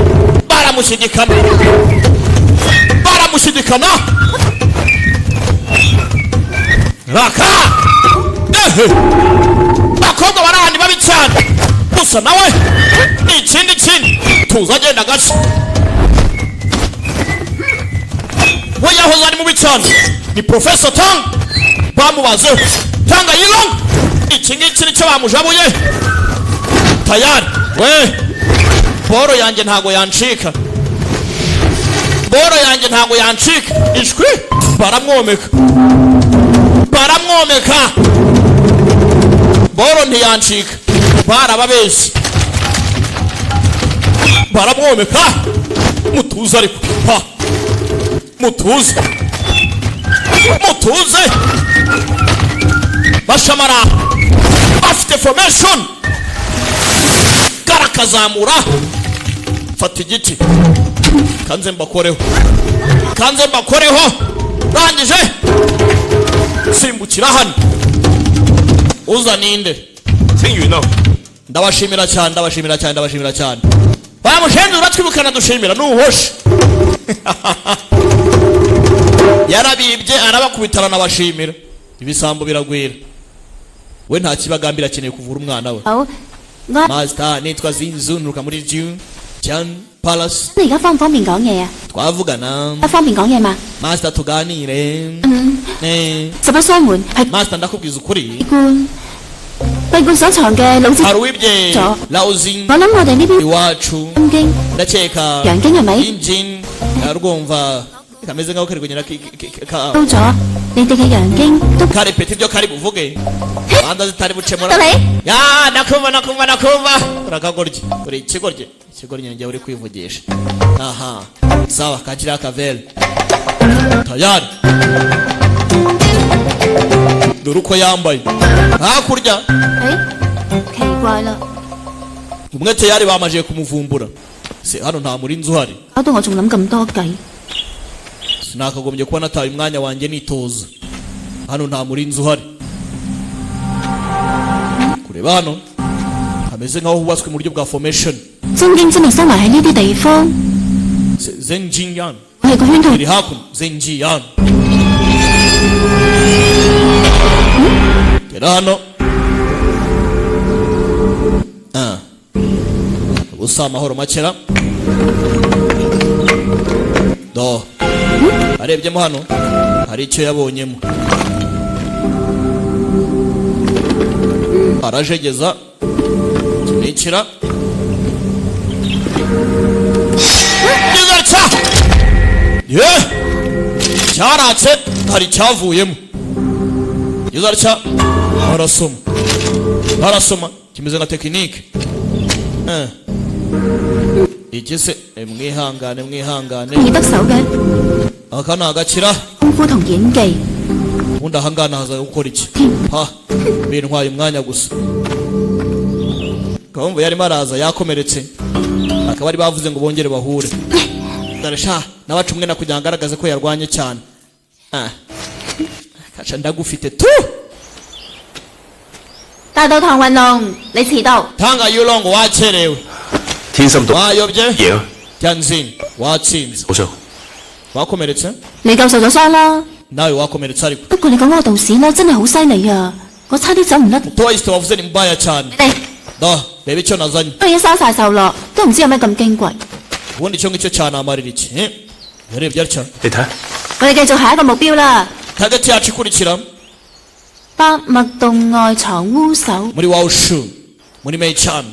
baramushidikana, baramushidikana. Raka ehe, bakobwa barahandi babi cyane gusa nawe ni ikindi kindi tuza. Agenda gake, we yahoze ari mubi cyane, ni Professor Tang. Bamubazeho Tanga Yilong, iki ngiki nicyo bamujabuye. Tayari we, boro yanjye ntago yancika, boro yanjye ntago yancika. Ishwi, baramwomeka, baramwomeka. Boro ntiyancika, barababeshye, baramwomeka. Mutuze ariko, ha, mutuze, mutuze. Bashamara bafite formation, karakazamura. Fata igiti, kanze mbakoreho, kanze mbakoreho. Rangije simbukira hano. Uza ninde? Ndabashimira cyane, ndabashimira cyane, ndabashimira cyane. Bamushenze, uratwibukana, dushimira nuhoshe. Yarabibye, arabakubita, aranabashimira. Ibisambo biragwira. We nta kibagambira, akeneye kuvura umwana we. 好，我 Master, nitwa Zinzu, nturuka muri June Chan Palace. 你而家方唔方便講嘢啊？ Twavugana. 方便講嘢嘛？ Master, tuganire. 嗯， Eh, 實不相瞞，係 Master, ndakubwiza ukuri. 罐閉罐所藏嘅老子 Hari uwibye 咗。 Laozin 我諗我哋呢邊 iwacu. 金經 Ndakeka 陽經係咪 injin arwumva kameze nkaho kari kugenda 到咗？你哋嘅陽經都 karepeta ibyo kari buvuge, banda zitari bucemura. 得你 Ya, nakumva, nakumva, nakumva. Urakagoryi, uri ikigoryi, ikigoryi njye uri kwivugisha. Aha, sawa, kakiriya akavere tayari. Dore uko yambaye hakurya. 誒，奇怪啦， Umwe tayari bamajije kumuvumbura. Se hano nta murinzi uhari? 搞到我仲諗咁多計。 Sinakagombye kuba nataye umwanya wanjye nitoza. Hano nta murinzi uhari. Kureba hano hameze nkaho hubatswe mu buryo bwa formation. 真經真係收埋喺呢啲地方， Zenjiyan 我係個圈套 iri hakuno. Zenjiyan gera hano. Ah. Ubusa amahoro makera do. Arebyemo hano hari icyo yabonyemo, arajegeza kinikira cya ye cyaratse, hari icyavuyemo. Geza arasoma, arasoma, kimeze nka tekinike. Eh. Iki se? Eh, mwihangane, mwihangane. 易得手嘅 Aka ni agakira. 功夫同演技， Ubundi ahangana haza gukora iki? Ha, bintwaye umwanya gusa. Kabumbu yarimo araza yakomeretse, akaba ari bavuze ngo bongere bahure. Dore sha nabaca umwe na kugira ngo agaragaze ko yarwanye cyane. Ah. Kaca ndagufite tu. 大到唐雲龍，你遲到。 Tanga Yulong, wakerewe. 天心毒 Wayobye. 贏啊！ Tianjin, watsinze. 好傷。 Wakomeretse. 你夠受咗傷啦。 Nawe wakomeretse ariko. 不過你講嗰個道士呢，真係好犀利啊！我差啲走唔甩， Toyist wavuze ni mbaya cyane. 你 Da, reba icyo nazanye. 都已經生晒鏽咯，都唔知有咩咁矜貴。 Ubundi icyo ngicyo cyanamarira iki? Eh? Yarebye atya. 你睇，我哋繼續下一個目標啦。 Target yacu ikurikira 百脈洞外藏烏手， muri Waushu, muri Meichan.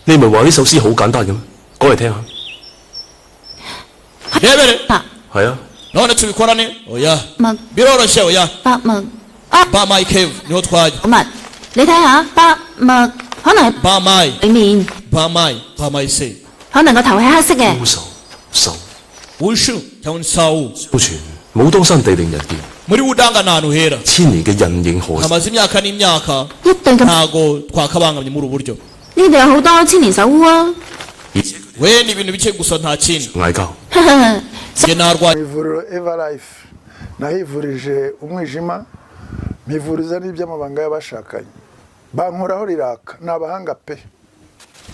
你唔係話呢首詩好簡單嘅咩？講嚟聽下。 Rebere. 係啊， None tubikorane? Oya. 脈 Biroroshye oya. 百脈啊， Ba Mai Cave niho twajya. 好物，你睇下百脈可能係 Ba Mai, 裏面， Ba Mai, Ba Mai se. 可能個頭係黑色嘅。烏手手 Wushu cyangwa Sawu. 相傳武當山地靈人傑， Muri Wudanga ni ahantu hera. 千年嘅人形河 Hamaze imyaka n'imyaka, 一對咁， ntago twakabangamye muri ubu buryo. 呢度有好多千年手烏啊！ We ni ibintu bike gusa, nta kindi. 嗌交。 Njye narwanye. Mu ivuriro Eva Life nahivurije umwijima, mpivuriza n'iby'amabanga y'abashakanye, bankoraho riraka, ni abahanga pe.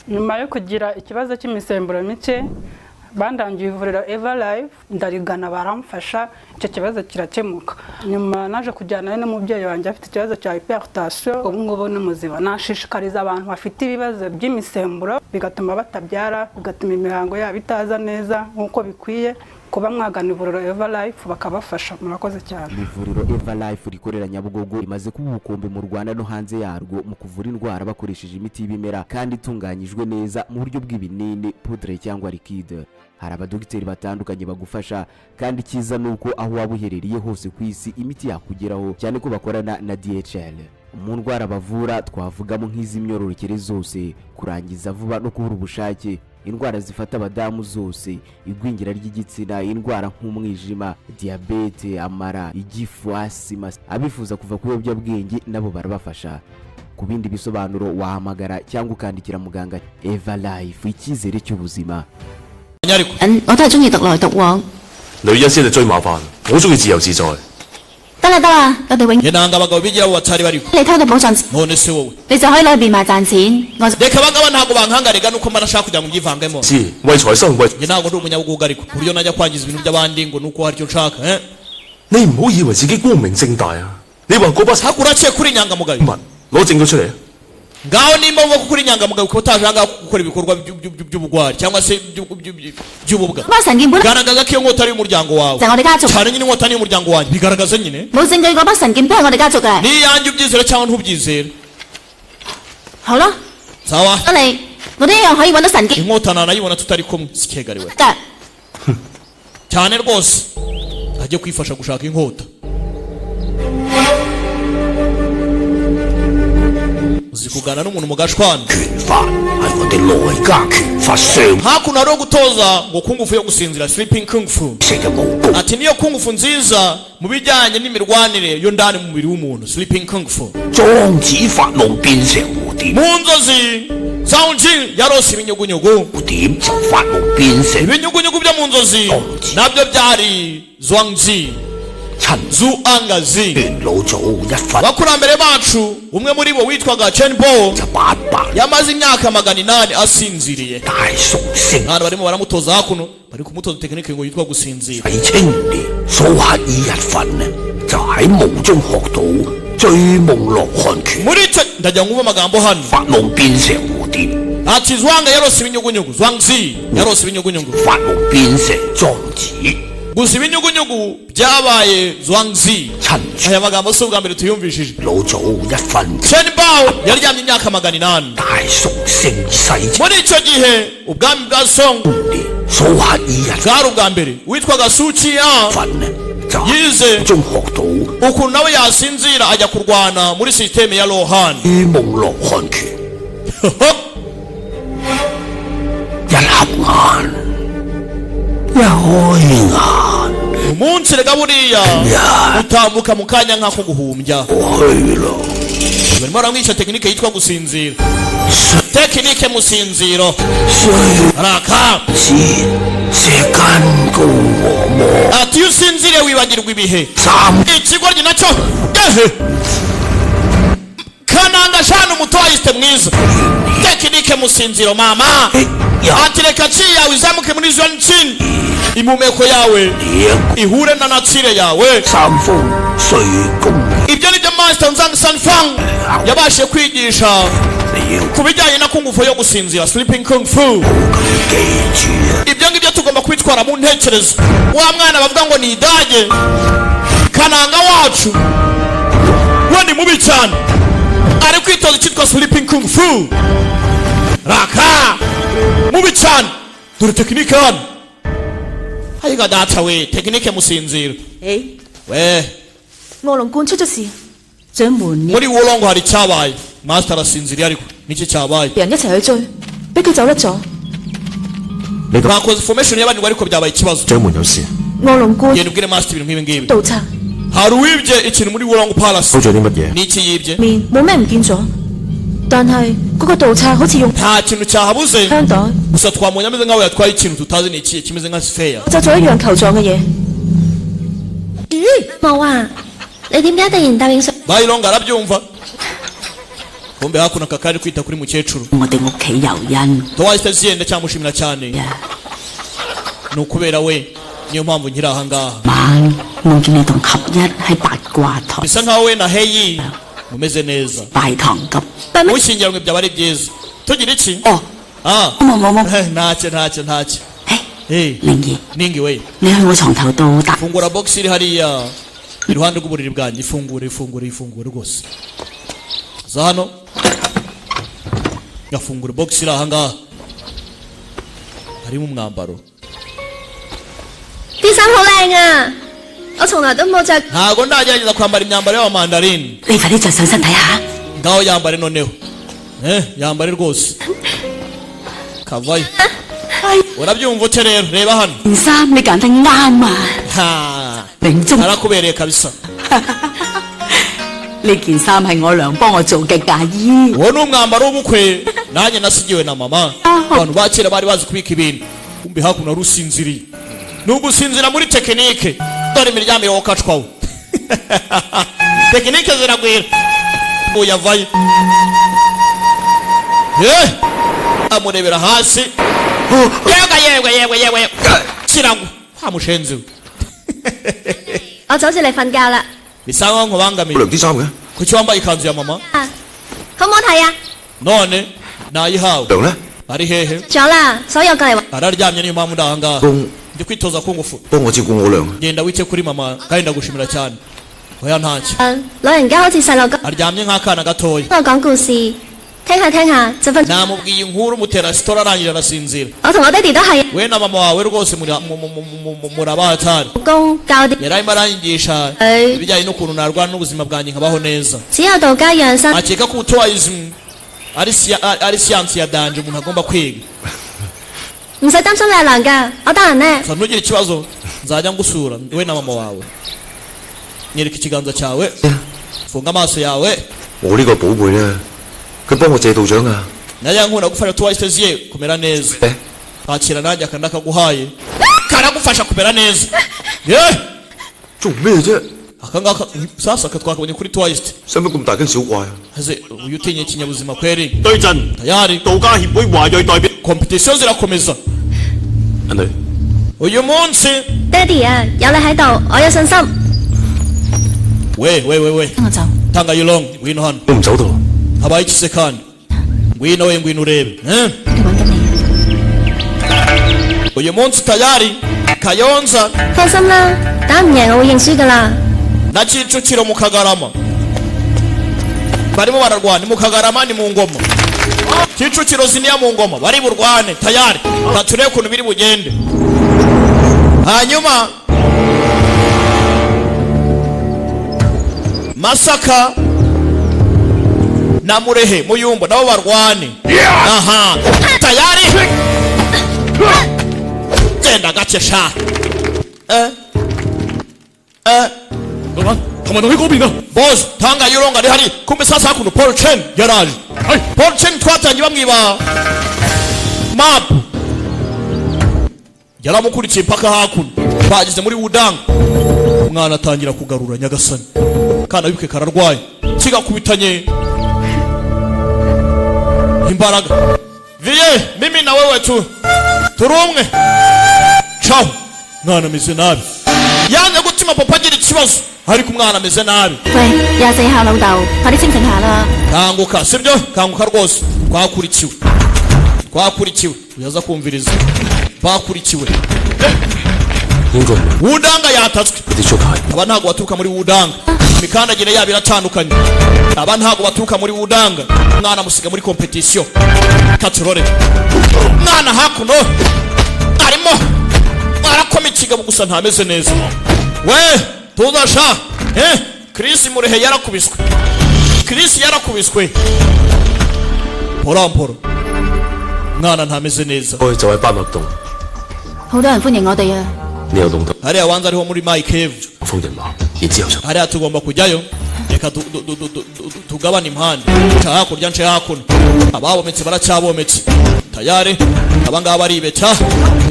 Nyuma yo kugira ikibazo cy'imisemburo mike, bandangiye ivuriro Eva Life, ndarigana baramfasha, icyo kibazo kirakemuka. Nyuma naje kujyanayo n'umubyeyi wanjye afite ikibazo cya hypertension, ubu ngubu ni muzima. Nashishikariza abantu bafite ibibazo by'imisemburo bigatuma batabyara, bigatuma imihango yabo itaza neza nk'uko bikwiye, kuba mwagana ivuriro Eva Life bakabafasha. Murakoze cyane. Ivuriro Eva Life rikorera Nyabugogo rimaze kuba ubukombe mu Rwanda no hanze yarwo mu kuvura indwara bakoresheje imiti y'ibimera kandi itunganyijwe neza mu buryo bw'ibinini, poudre cyangwa liquide. Hari abadogiteri batandukanye bagufasha, kandi icyiza ni uko aho waba uherereye hose ku isi imiti yakugeraho, cyane ko bakorana na DHL. Mu ndwara bavura twavugamo nk'iz'imyororokere zose, kurangiza vuba no kubura ubushake, indwara zifata abadamu zose, igwingira ry'igitsina, indwara nk'umwijima, diyabete, amara, igifu, asima. Abifuza kuva ku biyobyabwenge nabo barabafasha. Ku bindi bisobanuro wahamagara cyangwa ukandikira muganga. Eva Life, icyizere cy'ubuzima. Ariko 嗯，我都係中意獨來獨往。 女人先係最麻煩，我中意自由自在。 得啦得啦，我哋永 Njye nanga abagabo bigira abo batari bariho. 你偷到寶藏， None se wowe? 你就可以攞去變賣賺錢。我 Reka, abangaba ntabwo bankangarega nuko mba nashaka kugira ngo mbyivangemo. 知為財生為， Njye ntabwo ndi umunyabugugu, ariko ku buryo najya kwangiza ibintu by'abandi ngo nuko hari icyo nshaka, eh? 你唔好以為自己光明正大啊！你話嗰筆 Haku urakeye kuri inyangamugayo. 物攞證據出嚟啊！ Ngaho nimba wumva ko kuri inyangamugayo ukaba utaje ahangaha gukora ibikorwa by'ubugwari cyangwa se by'ububwa, 嗰把神劍本來 garagaza ko iyo nkota ari iy'umuryango wawe. 就係我哋家族， Cyane nyine, inkota ni iy'umuryango wanjye, bigaragaza nyine. 冇證據嗰把神劍都係我哋家族嘅。 N'iyanjye, ubyizere cyangwa ntubyizere. 好啦， Sawa. 得你，我都一樣可以揾到神劍 Inkota nanayibona tutari kumwe, sikegariwe 㗎。 cyane rwose. Ajye kwifasha gushaka inkota. Uzi kuganira n'umuntu mugashwana. 拳法係我哋內家拳法上 Hakuno hariho gutoza ngo kungufu yo gusinzira, sleeping kung fu. 乘嘅武功。 Ati niyo kungufu nziza mu bijyanye n'imirwanire yo ndani mu mubiri w'umuntu, sleeping kung fu. 莊子發夢變成蝴蝶， Mu nzozi Zaunji yarose ibinyugunyugu. 蝴蝶就發夢變成 Ibinyugunyugu byo mu nzozi nabyo byari Zhuangzi. 陳 Zuangazi. 元老祖一瞓 Abakurambere bacu, umwe muri bo witwaga Chen Bo 就800 yamaze imyaka 800 asinziriye. 大熟星， Hano barimo baramutoza, hakuno bari kumutoza tekinike ngo yitwa gusinzira. 喺青年蘇乞兒一瞓呢，就喺夢中學到追夢羅漢拳， Muri icyo ndagira ngo mwumve amagambo hano. 發夢變成蝴蝶， Ati Zwanga yarose ibinyugunyugu, Zhuangzi yarose ibinyugunyugu, 發夢變成莊子， gusa ibinyugunyugu byabaye Zhuangzi. 陳 Aya magambo si ubwa mbere tuyumvishije. 老祖一瞓 Chen Bao yaryamye imyaka 800. 大熟盛世 Muri icyo gihe ubwami bwa Song 年，蘇乞兒一 bwari ubwa mbere, witwaga Su Qian 瞓呢，就喺 yize 夢中學到 ukuntu nawe yasinzira ajya kurwana muri sisiteme ya Lohan. 追夢羅漢拳，一合眼，一開眼， Umunsi rega buriya utambuka mu kanya nk'ako guhumbya. 我去咯。 Barimo baramwica tekinike yitwa gusinzira, tekinike musinziro. 雖 Raka. 知這間高和磨 Ati iyo usinziriye wibagirwa ibihe. 三 Ikigoryi nacyo ehe kananga shana umutoyiste mwiza, tekinike musinziro mama. 一 Ati reka ci yawe izamuke muri zone chin, impumeko yawe ihure na natire yawe. 三風睡功， Ibyo nibyo Master Zhang Sanfang yabashije kwigisha 你要 ku bijyanye na kungufu yo gusinzira, sleeping kung fu. 記住啊！ Ibyo ngibyo tugomba kwitwara mu ntekerezo. Wa mwana bavuga ngo ni idage kananga wacu we ni mubi cyane, ari kwitoza icyitwa sleeping kung fu. Raka mubi cyane, dore tekinike hano. Ayiga data we, tekinike musinzira. 誒， We. 卧龍觀出咗事，掌門 Muri Wolongo hari icyabaye. Master arasinziriye, ariko niki cyabaye? 人一齊去追，俾佢走甩咗。你咁 Bakoze formation y'abantu ariko byabaye ikibazo. 掌門有事，卧龍觀 Genda ubwire master ibintu nk'ibi ngibi. 盜賊 Hari uwibye ikintu muri Wurong Palace. 偷咗啲乜嘢？ Ni iki yibye? 面冇咩唔見咗，但係嗰個盜賊好似用 Nta kintu cyahabuze. 香袋 Gusa twamubonye ameze nk'aho yatwaye ikintu tutazi ni ikihe, kimeze nka sphere. 就做一樣球狀嘅嘢。冇啊！你點解突然答應上？ Bayilonga arabyumva. Kumbe hakuno aka kari kwita kuri mukecuru. 我哋屋企尤恩 Towahise ziyenda cyamushimira cyane. Ni ukubera we niyo mpamvu nkiri aha ngaha. 晚夢見你同合一喺八卦台 Bisa nkaho we na Heyi mumeze neza. 拜堂咁。 Mushyingiranwe byaba ari byiza. Tugira iki? Ah. 冇冇冇， Ntacyo, ntacyo, ntacyo. Hey, 靈兒， Ningi we. 你去我床頭度打 Fungura box iri hariya iruhande rw'uburiri bwanjye. Ifungure, ifungure, ifungure rwose. Za hano. Gafungura box iri aha ngaha. Harimo umwambaro. 啲衫好靚啊！我從來都冇着。 Ntago ndagerageza kwambara imyambaro y'abamandarini. 你快啲着上身睇下。 Ngaho yambare noneho. Yambare rwose. Kavayo. Urabyumva ute rero? Reba hano. 件衫你揀得啱啊！ Ha. 明中 Arakubereye kabisa. 呢件衫係我娘幫我做嘅嫁衣。 Uwo ni umwambaro w'ubukwe nanjye nasigiwe na mama. Abantu ba kera bari bazi kubika ibintu. Kumbe hakuno wari usinziriye. Ni ugusinzira muri tekinike. Dore imiryamire wokacwaho. Tekinike ziragwira. Uyavayo. Amurebera hasi. Yega yewe yewe yewe. Kiragwa. Wa mushenzi we. 我阻住你瞓覺啦， Bisa nkaho nkubangamiye. 娘啲衫嘅， Kuki wambaye ikanzu ya mama? 啊，好唔好睇啊？ None nayihawe. 娘咧， Ari hehe? 咗啦，所有過嚟 Araryamye niyo mpamvu ndi aha ngaha. 公 Ndi kwitoza kungufu. 幫我照顧我娘。 Genda wite kuri mama kandi ndagushimira cyane. Oya ntacyo. 老人家好似細路哥， Aryamye nk'akana gatoya. 我講故事，聽下聽下就瞓。 Namubwiye inkuru mutera sitora arangije arasinzira. 我同我爹哋都係 We na mama wawe rwose murabatari. 老公教啲， Yari arimo aranyigisha Eh. ibijyanye n'ukuntu narwana n'ubuzima bwanjye nkabaho neza. 只有道家養生。 Akeka ko utoism ari siyansi ya danger umuntu agomba kwiga. 唔使擔心你阿娘㗎，我得閒呢。 Gusa ntugire ikibazo nzajya ngusura we na mama wawe. Nyereka ikiganza cyawe. Funga amaso yawe. 我呢個寶貝咧，佢幫我謝道長啊。 Najya nkunda gufasha tuwahise kumera neza. Kwakira nanjye aka ndakaguhaye karagufasha kumera neza. Ye! 做咩啫？ Aka ngaka sasa aka twakabonye kuri tuwahise. 使乜咁大驚小怪啊？ Ese uyu utinye ikinyabuzima kweri? 對陣 Tayari 道家協會華裔代表 competition zirakomeza. 阿女， Uyu munsi 爹哋啊，有你喺度，我有信心。 we we we we 我走。 tanga yulong ngwino hano. 我唔走得。 Habaye iki se kandi? Ngwino we, ngwino urebe. Eh? 佢揾緊你。 Uyu munsi tayari Kayonza 放心啦，打唔贏我會認輸㗎啦。 na Kicukiro mu Kagarama barimo bararwana. Ni mu Kagarama, ni mu Ngoma. Kicukiro ziniya mu Ngoma bari burwane tayari. Turebe ukuntu biri bugende. Hanyuma Masaka na Murehe Muyumbo nabo barwane. Aha, tayari, genda gake sha. 老闆，同埋同喺嗰邊啊！ Boss tanga yuronga ari hari. Kumbe sasa hakuno Paul Chen yaraje. Paul Chen twatangiye bamwiba map, yaramukurikiye mpaka hakuno bageze muri Wudang. Umwana atangira kugarura. Nyagasani, kana wibuke kararwaye kigakubitanye imbaraga. Viye mimi na wewe tu turi umwe. Ciao. Mwana ameze nabi, yanze gutuma papa agira ikibazo, ariko umwana ameze nabi. 喂，24下老豆，快啲清醒下啦！ Kanguka, sibyo? Kanguka rwose, twakurikiwe, twakurikiwe. Uyaza kumviriza, bakurikiwe. 應該唔係 Wudanga yatatswe. 佢哋出街。 Aba ntabwo baturuka muri Wudanga, imikandagire yabo iratandukanye. Aba ntabwo baturuka muri Wudanga. Umwana amusiga muri competition. Katurore, umwana hakuno arimo arakoma ikigabo gusa ntameze neza. We tuzasha. Chris Murehe yarakubiswe, Chris yarakubiswe poramporo. Umwana ntameze neza. 開就喺班麥洞，好多人歡迎我哋啊！你又弄到 Hariya wanza ariho muri My Cave. 風人馬，然之後就 Hariya tugomba kujyayo. Reka tugabane impande, nca hakurya, nce hakuno. Ababometse baracyabometse tayari. Abangaba baribeta,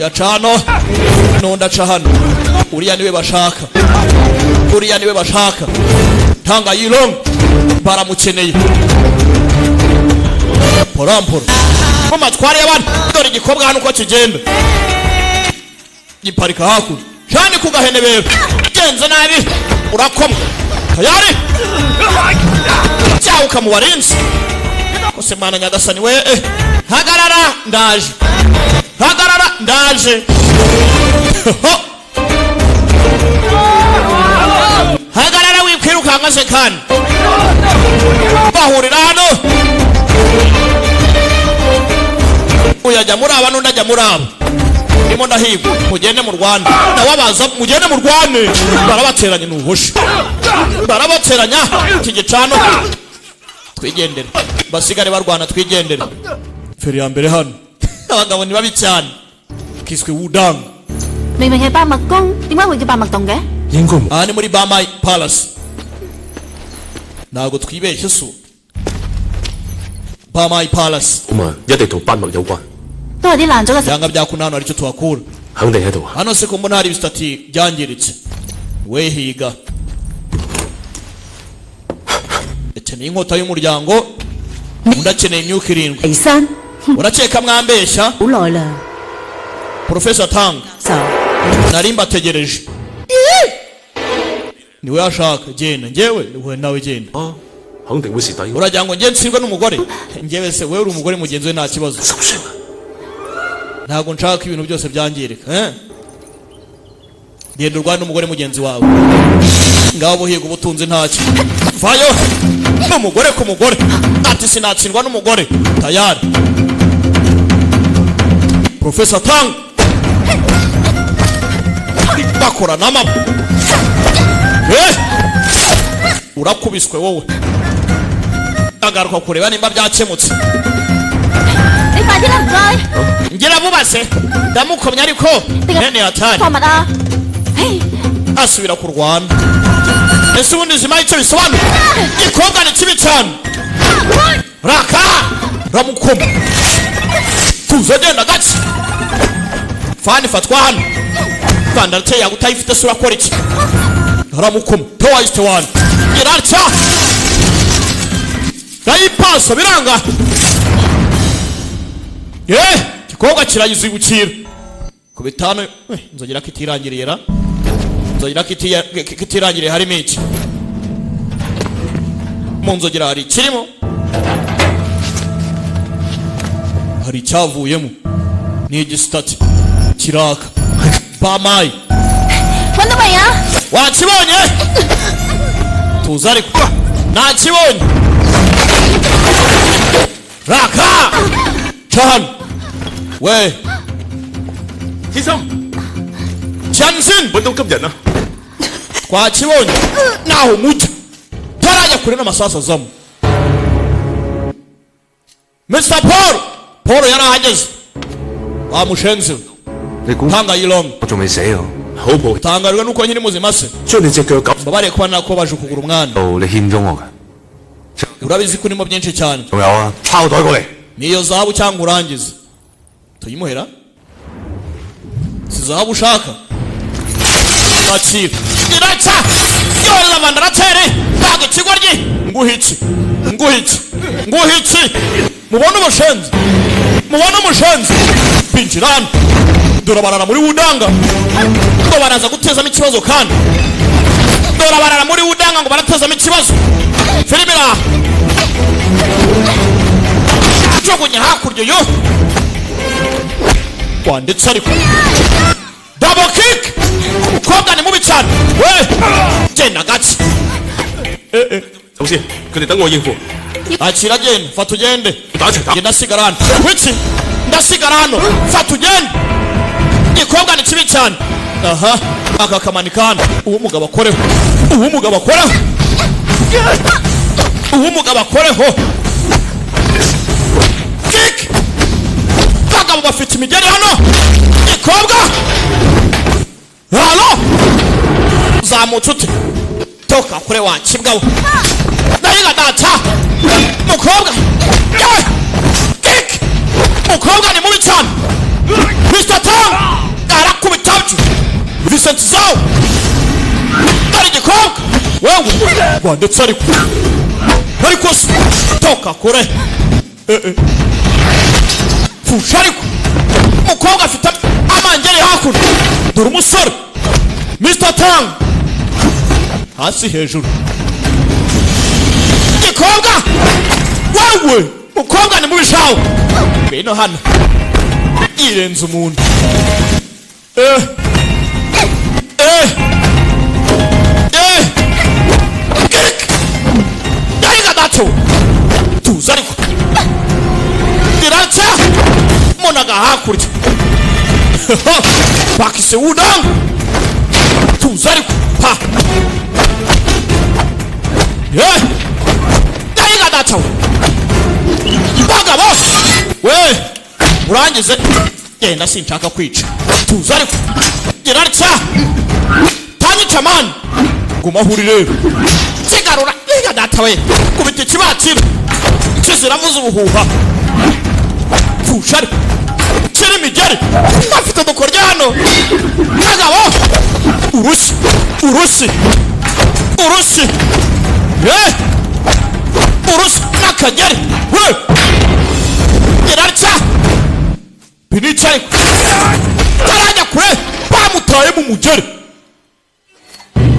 yaca hano n'undi aca hano. Uriya niwe bashaka, uriya niwe bashaka. Tanga Yilong baramukeneye. Poramporo mu matware y'abantu. Dore igikobwa hano uko kigenda giparika hakuno cyane ku gahenebero. Genze nabi urakomwa tayari, cyawuka mu barinzi kose. Mwana nyagasani we, hagarara ndaje, hagarara ndaje. Ho! Hagarara wikwirukanka se kandi bahurira hano. Uyu ajya muri aba n'undi ajya muri aba. Ndimo ndahigwa, mugende mu Rwanda nawe abaza, mugende mu rwane. Barabateranya ni ubushi, barabateranya. Iki gicano twigendere, basigare barwana, twigendere. Feri ya mbere hano abagabo ni babi cyane, kiswe wudang. 明明係百物宮，點解會叫百物洞嘅？ 應該冇。 Aha ni muri Bamai Palace, ntabwo twibeshye su Bamai Palace. 咁啊，一定同班麥有關， 都係啲爛咗嘅石。 Byanga byakunda hano hari icyo tuhakura. 肯定喺度啊！ Hano se ko mbona hari ibisitati byangiritse? We higa akeneye inkota y'umuryango, undi akeneye imyuka irindwi. 黎生， Urakeka mwambeshya? 好耐啦， Profesa Tang 就 nari mbategereje, niwe ashaka. Genda njyewe we nawe genda. 啊，肯定會蝕底。 Uragira ngo njye nsindwe n'umugore? Njyewe se wewe uri umugore mugenzi we, nta kibazo. 受傷啊！ Ntabwo nshaka ko ibintu byose byangirika, eh? Genda urwane n'umugore mugenzi wawe, ngaho buhiga ubutunzi ntacyo. Vayo n'umugore ku mugore, ati sinatsindwa n'umugore. Tayari Profesa Tang bakora n'amaboko, eh! Urakubiswe wowe. Agaruka kureba nimba byakemutse. 你快啲啦，唔該。 Ngira bubase ndamukomye ariko nene hatari. 貨物啊！嘿， Asubira kurwana. Ese ubundi zima icyo bisobanura? Igikobwa ni kibi cyane. Raka ramukoma, tuza, genda gake. Fani fatwa hano vandarateye yawe utayifite se urakora iki? Ramukoma tewayisite wani iratya ndayipasa biranga ye. Igikobwa kirayizibukira ku bitanu. Nzogera ko itirangiriye ra, nzogera ko itirangiriye. Harimo iki mu nzogera? Hari ikirimo, hari icyavuyemo, ni igisitati kiraka bamayi. 揾到未啊？ Wakibonye? Tuza ariko nakibonye. Raka ca hano we. 先生， Chansin. 揾到今日啊！ Twakibonye naho mujya tarajya kure n'amasasu azamo. Mr Paul, Paul yarahageze wa mushenzi we. 你估 Tanga Yilong. 我仲未死啊？ 好抱歉， Tangajwe nuko nkiri muzima se? 將你隻腳夾 Mbabariye kuba nakubabaje ukuguru mwana. 哦，你欠咗我㗎。 Urabizi ko urimo byinshi cyane. 仲有啊，抄袋過嚟。 Niyo zahabu cyangwa urangize tuyimuhera. Si zahabu ushaka? Akira iraca yohereza vandaratere ntabwo ikigoryi. Nguha iki, nguha iki, nguha iki? Mubone ubushenzi, mubone umushenzi. Binjira hano. Dore barara muri wudanga ngo baraza gutezamo ikibazo kandi dore barara muri wudanga ngo baratezamo ikibazo. Filime iraha jugunya hakurya yo wanditse ariko double kick. Umukobwa ni mubi cyane we, genda gake. 走先，佢哋等我應付。 Akira genda, fata ugende. 打一齊打 Njye。ndasigara hano kuki? Ndasigara hano, fata ugende. Igikobwa ni kibi cyane. Aha aka kamanika hano. Uwo mugabo akoreho, uwo mugabo akoreho, uwo mugabo akoreho. Kick bagabo. Bagabo bafite imigeri hano. Gikobwa, halo, zamutse ute? Toka kure wa kibwa we! Ndayiga data. Mukobwa, yewe, kick! Mukobwa ni mubi cyane. Mr Tang arakubita byo. Vincent Zhao ari igikobwa wewe wanditse, ariko se toka kure. Eh, eh. Pfusha, ariko umukobwa afite amangeri hakuno. Dore umusore Mr Tang, hasi hejuru. Gikobwa wewe, mukobwa ni mubi shawe. Ngwino hano, yirenze umuntu. Eh eh eh, Kirik! Ndayiga dato, tuza. Ariko diraca munaga hakurya bakise wudang. Tuza, ariko pa ye, ndayiga dato. Bagabo we, urangize genda, sinshaka kwica. Tuza, ariko girarca tanyica mani. Guma aho uri rero, kigarura. Yiga data we, kubita ikibatiro kiziravuza ubuhuha. Pfusha, ariko kiri imigeri afite udukoryo hano. Kagabo, urushyi, urushyi, urushyi, eh, urushyi n'akageri we, girarca binica. Ariko tarajya kure, bamutaye mu mugeri.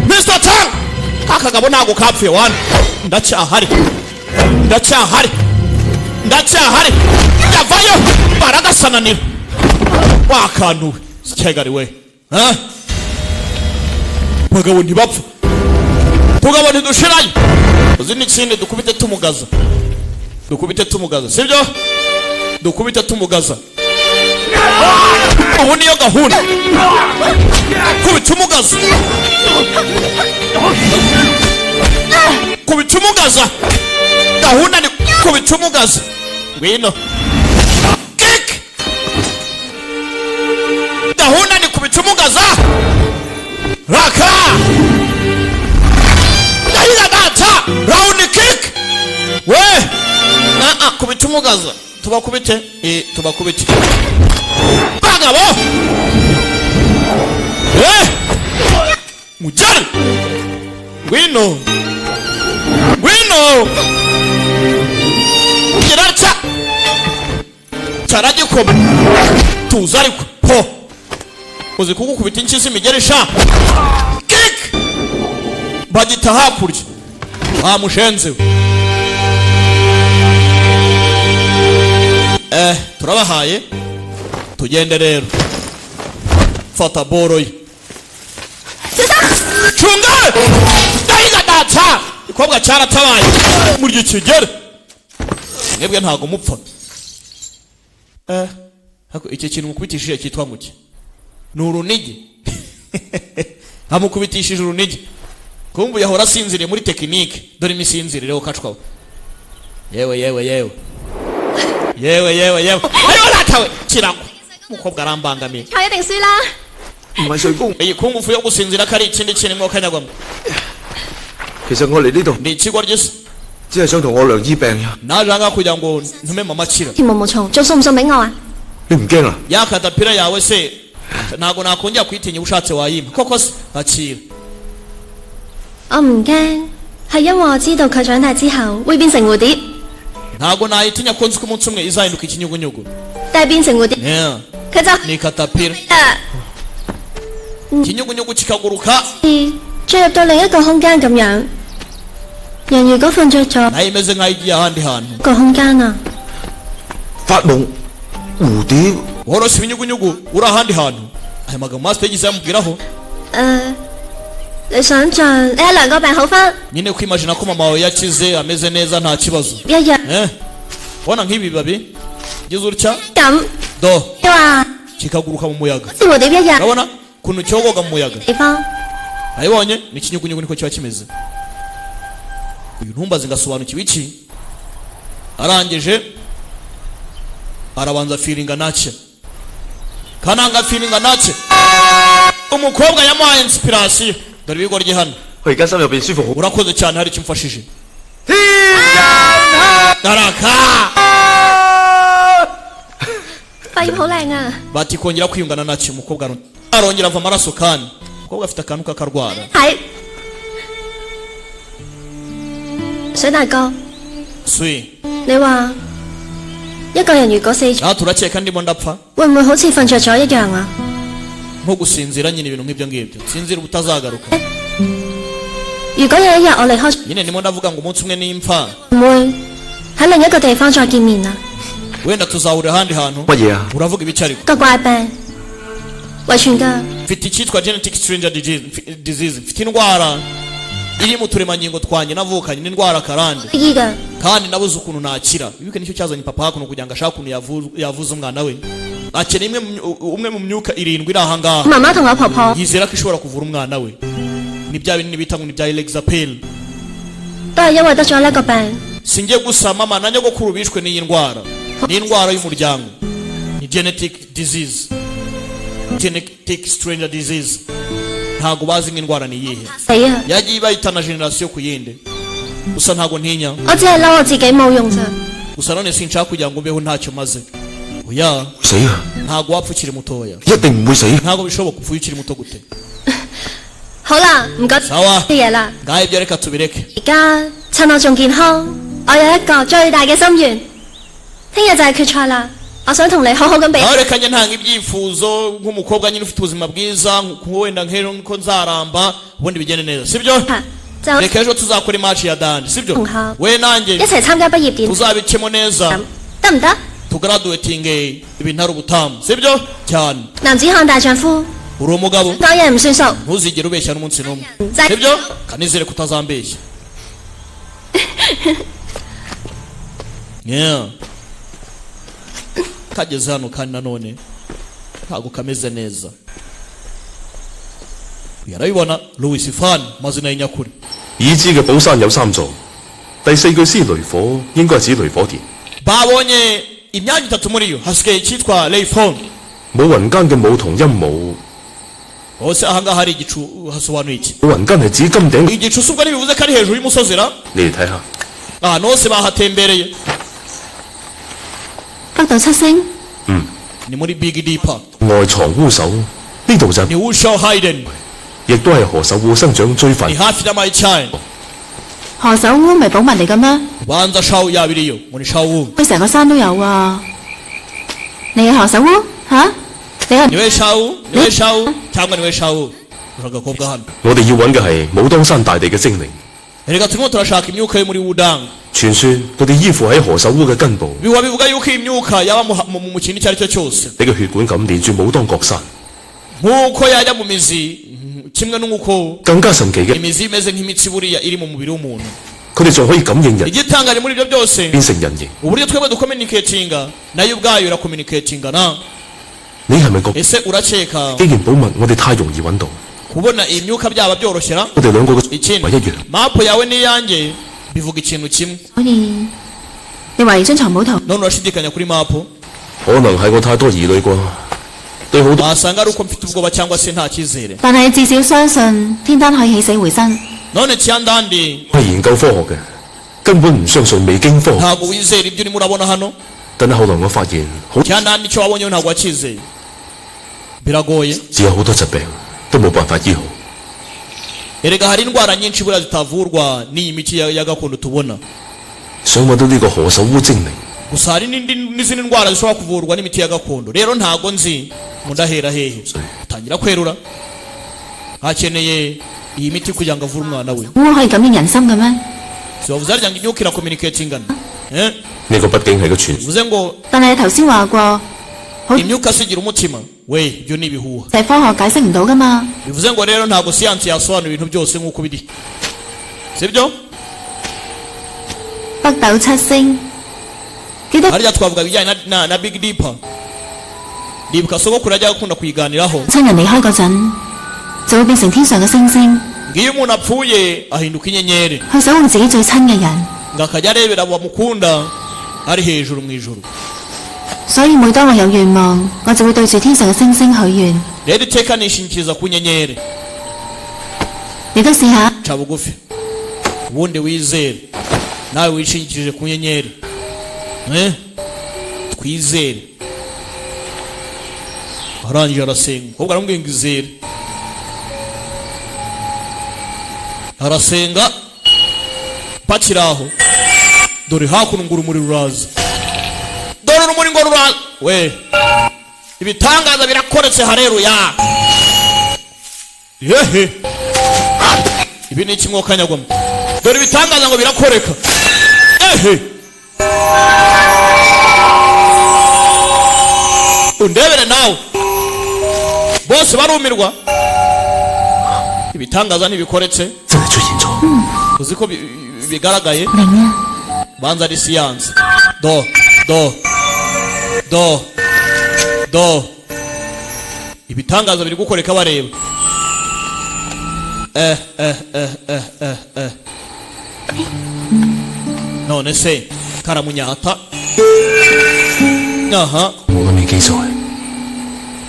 Mr Tang, akagabo ntabwo kapfuye wana. Ndacyahari, ndacyahari, ndacyahari. Yavayo baragasananira. Wakantuwe cyegari we, ha? Bagabo ntibapfa, tugabo ntidushirayo. Uzi n'ikindi? Dukubite tumugaza, dukubite tumugaza, sibyo? Dukubite tumugaza. Ubu niyo gahunda, kubita umugaza, kubita umugaza. Gahunda ni kubita umugaza. Ngwino, kick! Gahunda ni kubita umugaza. Raka ndahiga data, round kick we. Ah, kubita umugaza. Tubakubite, eh, tubakubite bagabo. Eh, mujari, ngwino, ngwino. Kiraca caragikoma. Tuza, ariko po uzi kugukubita inshyi z'imigeri sha. Kick! Bagita hakurya wa mushenzi we. Eh, turabahaye, tugende rero. Fata boro ye, cunga. Ndahiga data, ikobwa cyaratabaye muri ikigere. Mwebwe ntago mupfa. Eh, hako icyo kintu mukubitishije cyitwa nguki? Ni urunigi. Amukubitishije urunigi, kumbu yahora asinziriye muri tekinike. Dore imisinzirire ukacwawe. Yewe, yewe, yewe, yewe, yewe, yewe, ayo ratawe kiragwa. Umukobwa arambangamiye. 賽一定輸啦！唔係睡功， Iyi kungufu yo gusinzira ko ari ikindi kintu mwokanyagwamo. 其實我嚟呢度 Ni ikigwa ry'isi. 只係想同我娘醫病呀。 Naje ahangaha kugira ngo ntume mama akira. 條毛毛蟲仲送唔送俾我啊？你唔驚啊？ Ya katapira yawe se ntabwo nakongera kuyitinya. Ushatse wayimpa koko se? Akira. 我唔驚，係因為我知道佢長大之後會變成蝴蝶， Ntabwo nayitinya ko nzi ko umunsi umwe izahinduka ikinyugunyugu. 但係變成蝴蝶 Yeah. 佢就 Ni katapira. 啦， Ikinyugunyugu kikaguruka. 進入到另一個空間咁樣。人如果瞓着咗 Nayo imeze nk'aho igiye ahandi hantu. 個空間啊，發夢蝴蝶 Woroshe ibinyugunyugu uri ahandi hantu. Aya magambo master yagize yamubwiraho. 你想象你阿娘個病好翻 Nyine kwimajina ko mama wawe yakize, ameze neza, nta kibazo. 一樣 Eh, ubona nk'ibi bibabi gize utya 咁， do 你話 kikaguruka mu muyaga. 好似蝴蝶一樣 Urabona ukuntu cyogoga mu muyaga? 地方， Ayibonye ni ikinyugunyugu, niko kiba kimeze. Uyu ntumbaze ngasobanukiwe iki. Arangije arabanza firinga nacyo. Kananga feeling nake umukobwa yamuhaye inspiration. Dore ibigoryi hano. 佢而家心入邊舒服好。 Urakoze cyane, hari icyo umfashije. Daraka. 發業好靚啊！ Bati kongera kwiyungana nacyo. Umukobwa arongera ava amaraso, kandi umukobwa afite akantu k'akarwara. 係水大哥， Swi. 你話一個人如果死咗， Aha turakeka ndimo ndapfa. 會唔會好似瞓着咗一樣啊？ Nko gusinzira nyine, ibintu nk'ibyo ngibyo, sinzira ubutazagaruka. 如果有一日我離開， Nyine ndimo ndavuga ngo umunsi umwe nimpfa, 唔會喺另一個地方再見面啊？ wenda tuzahurira ahandi hantu. 乜嘢啊？ Uravuga ibiki ariko? 個怪病遺傳㗎， Mfite icyitwa genetic stranger disease, mfite indwara iri mu turemangingo twanjye navukanye, n'indwara karande. 醫㗎。 Kandi nabuze ukuntu nakira. Wibuke nicyo cyazanye papa hakuno, kugira ngo ashake ukuntu yavuza umwana we. Akeneye umwe mu myuka irindwi iri aha ngaha. 媽媽同我婆婆 Yizera ko ishobora kuvura umwana we. Ni bya binini bita ngo ni bya Elexapel. 都係因為得咗呢個病， Singiye gusa mama na nyogokuru bishwe n'iyi ndwara. Ni indwara y'umuryango, ni genetic disease, genetic stranger disease. Ntago bazi nk'indwara ni iyihe. 死啊！ Yagiye bayitana generasiyo ku yindi. Gusa ntago ntinya. 我只係嬲我自己冇用咋。 Gusa none sinshaka kugira ngo mbeho ntacyo maze, oya. 死啊！ Ntago wapfa ukiri mutoya. 一定唔會死。 Ntago bishoboka. Upfuye ukiri muto gute? 好啦，唔該 Sawa. 啲嘢啦。 Ngaho ibyo reka tubireke. 而家趁我仲健康，我有一個最大嘅心願，聽日就係決賽啦。我想同你好好咁比。 Nawe reka njye ntanga ibyifuzo nk'umukobwa nyine ufite ubuzima bwiza, nko wenda nk'ejo ko nzaramba, ubundi bigende neza, sibyo? 就 Reka ejo tuzakora imatch ya dani, sibyo? 同學 We nanjye 一齊參加畢業典禮， tuzabicemo neza. 得唔得？ Tugraduatinge ibintu ari ubutamu, sibyo cyane? 男子漢大丈夫， Uri umugabo. 講嘢唔算數。 Ntuzigere ubeshya n'umunsi n'umwe. Nza- Sibyo? Kanizere kutazambeshya. Yeah. Kageze hano kandi nanone ntabwo kameze neza. Yarabibona Louis Fan, amazina y'inyakuri. 已知嘅寶山有三座，第四句詩雷火應該係指雷火殿。 Babonye imyanya itatu muri yo, hasigaye icyitwa Rayphone. 冇雲間嘅武同陰武， Hose ahangaha hari igicu, hasobanuye iki? 冇雲間係指金頂。 Igicu si ubwo ntibivuze ko ari hejuru y'umusozi ra? 你哋睇下， Ahantu hose bahatembereye. 北斗七星， Ni muri Big Dipper. 外藏烏手呢度就 Ni Wushaw Hayden. 亦都係何首烏生長最快 Ni hafi n'amayicyane. 何首烏咪寶物嚟嘅咩？ Banza shawu yaba iriyo, ngo ni shawu. 佢成個山都有啊！你係何首烏吓？你係 Niwe shawu, niwe shawu cyangwa niwe shawu? Uri agakobwa hano. 我哋要揾嘅係武當山大地嘅精靈。 Erega turimo turashaka imyuka yo muri Wudang. 傳說佢哋依附喺何首烏嘅根部， Biba bivuga yuko iyi myuka yaba mu kintu icyo ari cyo cyose, 你嘅血管咁連住武當國山。 nk'uko yajya mu mizi, kimwe n'uko 更加神奇嘅， imizi imeze nk'imitsi buriya iri mu mubiri w'umuntu. 佢哋仲可以感應人， Igitangaje muri ibyo byose, 變成人形。 uburyo twebwe ducommunicatinga, nayo ubwayo iracommunicatinga na. 你係咪覺 Ese urakeka 既然寶物我哋太容易揾到， kubona iyi myuka byaba byoroshera? 我哋兩個嘅 Ikindi, 唯一樣。 mapu yawe n'iyanjye bivuga ikintu kimwe. 所以你懷疑張藏寶圖？ None urashidikanya kuri mapu? 可能係我太多疑慮啩，對好多 Wasanga ari uko mfite ubwoba cyangwa se nta cyizere. 但係至少相信天丹可以起死回生。 None cyandandi 係研究科學嘅，根本唔相信未經科學。 ntabwo wizera ibyo urimo urabona hano. 但係後來我發現，好 Cyandandi icyo wabonyeho ntabwo wacyizeye, biragoye. 似有好多疾病都冇辦法醫好。 Erega hari indwara nyinshi buriya zitavurwa n'iyi miti ya gakondo tubona. 想揾到呢個何首烏精靈， Gusa hari n'izindi ndwara zishobora kuvurwa n'imiti ya gakondo. Rero ntago nzi ngo ndahera hehe. Tangira kwerura, hakeneye iyi miti kugira ngo avure umwana we. 烏可以感應人心嘅咩？ Sibavuze harya ngo imyuka iracommunicatingana, eh? 呢個畢竟係個傳 Bivuze ngo 但係你頭先話過， imyuka asigira umutima we, ibyo ni ibihuha. 就係科學解釋唔到噶嘛？ Bivuze ngo rero ntabwo siyansi yasobanura ibintu byose nk'uko biri, sibyo? 北斗七星，記得 Harya twavuga ibijyanye na Big Dipper. Ndibuka sogokuru yajyaga akunda kuyiganiraho. 親人離開嗰陣，就會變成天上嘅星星， Ngo iyo umuntu apfuye ahinduka inyenyeri, 去守護自己最親嘅人。 ngo akajya arebera abo bamukunda ari hejuru mu ijuru. 所以每當我有願望，我就會對住天上嘅星星許願。 Rero iteka nishingikiriza ku nyenyeri. 你都試下。 Ca bugufi ubundi wizere, nawe wishingikirije ku nyenyeri. Eh? Twizere. Arangije arasenga, umukobwa aramubwira ngo izere, arasenga bakiri aho. Dore hakuno ngo urumuri ruraza, dore urumuri ngo ruraza we, ibitangaza birakoretse, hareruya! Yehe, ibi ni kimwe kanyagwamo. Dore ibitangaza ngo birakoreka. Ehe, undebere nawe, bose barumirwa, ibitangaza ntibikoretse. Uzi ko bigaragaye? 明啊， Banza ari siyanse. Do do do do, ibitangaza biri gukoreka bareba. Eh eh eh eh eh eh, none se karamunyata aha. 我都未記載，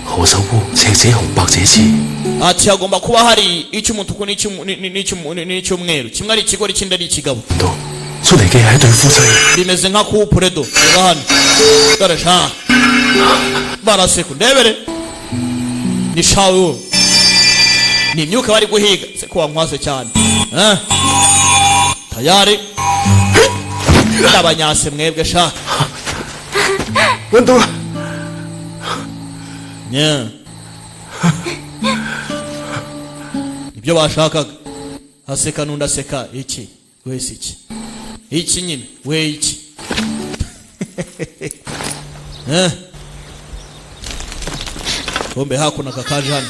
何首烏、赤者紅、白者痴。 Ati hagomba kuba hari icy'umutuku n'icy'umweru, kimwe ari ikigori ikindi ari ikigabo. 出嚟嘅係一對夫妻。 Bimeze nka couple. Do, reba hano, dore sha, baraseka, ndebere ni shawu, ni imyuka bari guhiga. Se ko wankwase cyane, eh? Tayari ndabanyase mwebwe sha. 揾到啦！ Nya. Ibyo bashakaga, aseka n'undi aseka. Iki wese iki iki nyine we iki. Eh? Kumbe hakuno aka kaje hano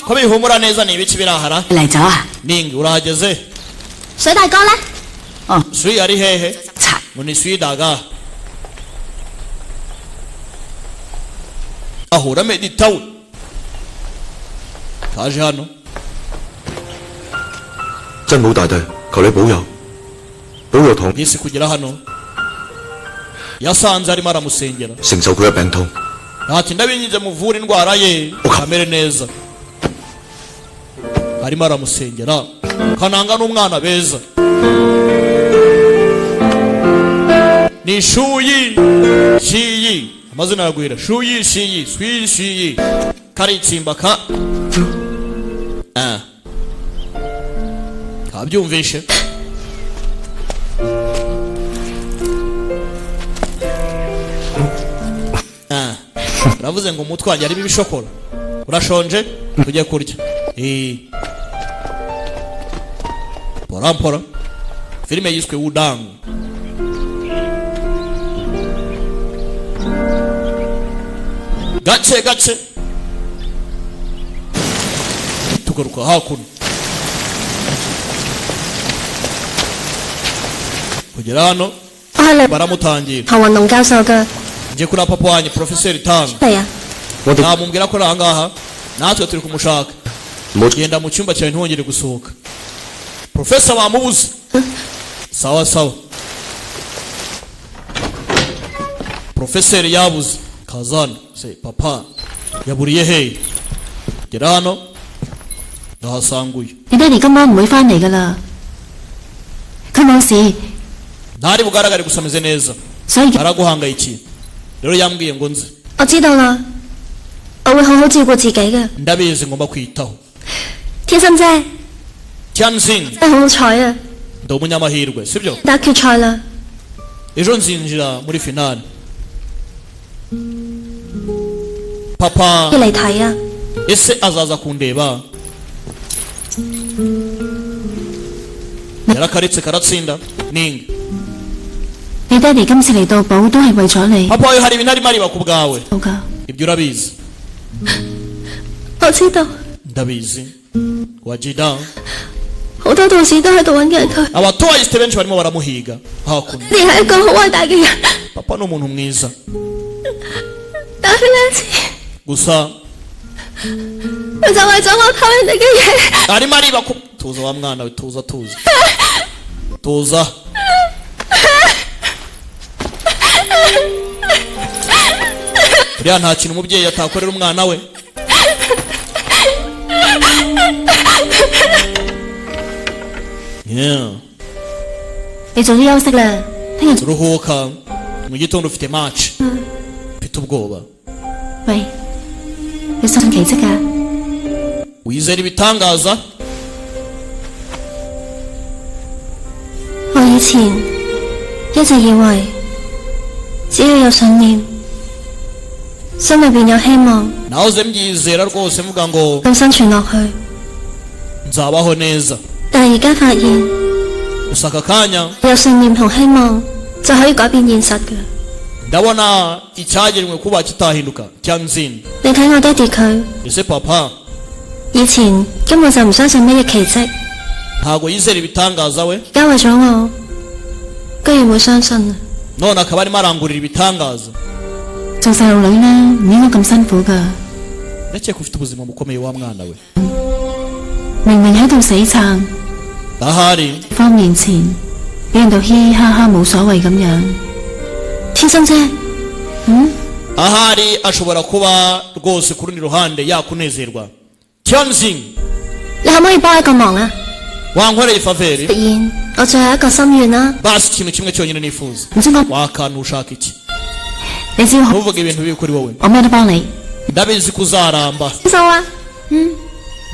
ko bihumura neza, ni ibiki birahara? 嚟咗啊！ Ningi, urahageze? 水大哥呢？ Swi ari hehe? Ngo ni swi daga ahura meditawe kaje hano. 真武大帝，求你保佑，保佑堂 Bisi kugera hano yasanze arimo aramusengera. 承受佢嘅病痛。 Ati ndabinginze muvure indwara ye amere neza. Arimo aramusengera, kananga n'umwana beza ni shuyi shiyi, amazina aragwira, shuyi shiyi swi shiyi karitsimba ka. Ah. Kabyumvishe. Ah. Uravuze ngo umutwe wanjye harimo ibishokoro, urashonje, tujye kurya. Eh. Pora mpora, filime yiswe Wudang. Gace gace tugaruka hakuno kugera hano 我係梁 baramutangira. 何雲龍教授嘅 Ngiye kuri papa wanjye profeseri Tang. 嚟啊！ Namubwira ko ari ahangaha, natwe turi kumushaka. Genda mu cyumba cyawe ntiwongere gusohoka. Profesa bamubuze. Sawa sawa, profeseri yabuze kazana se papa yaburiye hehe? Gera hano ndahasanguye. 你爹哋今晚唔會翻嚟噶啦，佢冇事， Ntari bugaragare gusa ameze neza. 所以 Araguhangayikiye rero, yambwiye ngo nze. 我知道啦，我會好好照顧自己嘅。 Ndabizi ngomba kwitaho. 天心姐 Tianjin. 真係好好彩啊！ Ndi umunyamahirwe, sibyo? 打決賽啦， Ejo nzinjira muri finale, papa. 要嚟睇啊！ Ese azaza kundeba? Yarakaretse karatsinda ninga. 你爹哋今次嚟到寶都係為咗你 Papa wawe hari ibintu arimo ariba ku bwawe. 好噶。 Ibyo urabizi. 我知道 Ndabizi wajida. 好多道士都喺度揾緊佢。 Abatoyisite benshi barimo baramuhiga hakuno. 你係一個好偉大嘅人， Papa ni umuntu mwiza. 但係呢一次 Gusa 佢就為咗我偷人哋嘅嘢。 arimo ariba ku tuza wa mwana we, tuza tuza tuza. Buriya nta kintu umubyeyi atakorera umwana we. Yeah. 你早啲休息啦，聽日 Ruhuka, mu gitondo ufite match. Mfite ubwoba. 喂，你信奇蹟㗎？ Wizera ibitangaza? 我以前一直以為只要有信念，心裏邊有希望， Nahoze mbyizera rwose mvuga ngo 咁生存落去。 nzabaho neza. 但係而家發現， Gusa aka kanya 有信念同希望就可以改變現實嘅。 ndabona icyagenwe kuba kitahinduka cyanzinda. 你睇我爹哋佢 Ese papa 以前根本就唔相信咩嘢奇蹟， ntago yizera ibitangaza we, 而家為咗我，居然會相信啊！ none akaba arimo arangurira ibitangaza. 做細路女呢，唔應該咁辛苦㗎。 Ndakeka ufite ubuzima bukomeye wa mwana we. 明明喺度死撐， Ahari 方面前俾人到嘻嘻哈哈冇所謂咁樣。天心姐，嗯， ahari ashobora kuba rwose ku rundi ruhande yakunezerwa. Tianjin, 你可唔可以幫我一個忙啊？ wankoreye faveur? 實現我最後一個心願啦！ Basi ikintu kimwe cyonyine nifuza. 唔知我 Wakantu ushaka iki? 你只要 Ntuvuge ibintu bibi kuri wowe. 我咩都幫你。 Ndabizi ko uzaramba. 數啊，嗯，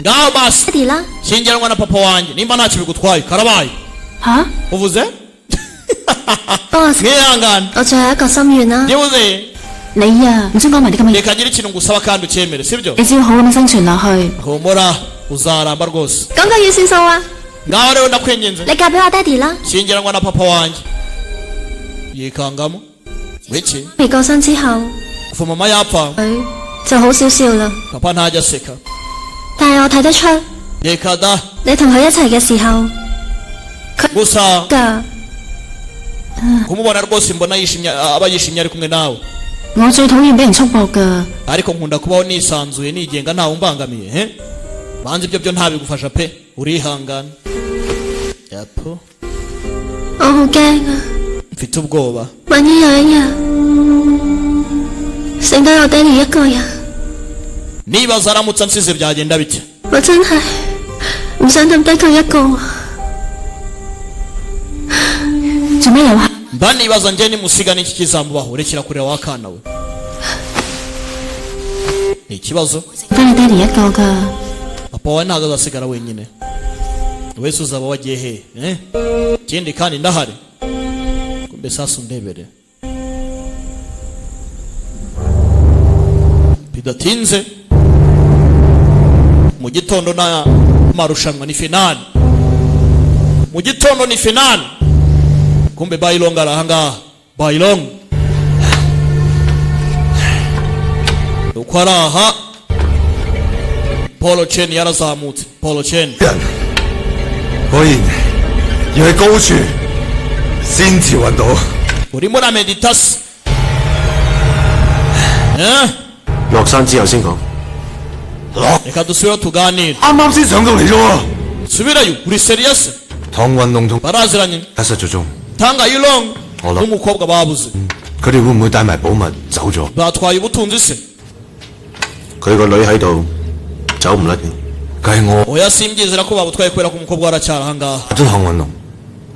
Ngaho basi 爹哋啦， shyingiranwa na papa wanjye nimba ntacyo bigutwaye karabaye. 吓？ Uvuze? 幫我 Mwihangane. 我最後一個心願啦！ Nibuze 你啊，唔准講埋啲咁嘅嘢。 reka ngire ikintu ngusaba kandi ucyemere, sibyo? 你只要好咁生存落去。 Humura uzaramba rwose. 講句要算數啊！ Ngaho rero ndakwinginze, 你嫁俾我爹哋啦！ shyingiranwa na papa wanjye. Yikangamo wiki. 未過身之後， Kuva mama yapfa 佢就好少笑啦。 papa ntajya aseka. 但係我睇得出 Reka da. 你同佢一齊嘅時候， Gusa 㗎 kumubona rwose mbona yishimye, aba yishimye ari kumwe nawe. 我最討厭俾人束縛㗎。 Ariko nkunda kubaho nisanzuye nigenga ntawe umbangamiye he. Banza ibyo byo ntabigufasha pe, urihangana. Yapo, 我好驚啊！ mfite ubwoba. 萬一有一日剩低我爹哋一個人， Nibaza aramutse ansize byagenda bite? 我真係唔想抌低佢一個啊。 做咩又喊？ Mba nibaza njye nimusiga n'iki kizamubaho. Rekera kureba wa kana we, ni ikibazo. 翻你爹哋一個㗎。 Papa wawe ntabwo azasigara wenyine, wese uzaba wagiye hehe eh? Ikindi kandi ndahari kumbe sasa undebere. Bidatinze mu gitondo na marushanwa ni finali, mu gitondo ni finali. Kumbe Bailong ari ahangaha. Bailong uko ari aha, Paul Chen yarazamutse. Paul Chen 人果然要喺高處先至揾到。 urimo na meditasi eh? 落山之後先講。 Reka dusubire tuganire. 啱啱先上到嚟啫喎。 Subirayo uri serious? 唐雲龍同 Baraziranye. 他失咗蹤， Tanga Yulong 我諗 n'umukobwa babuze. 佢哋會唔會帶埋寶物走咗？ Batwaye ubutunzi se? 佢個女喺度，走唔甩嘅。計我 Oya, simbyizera ko babutwaye kubera ko umukobwa aracyari ahangaha. 咗唐雲龍，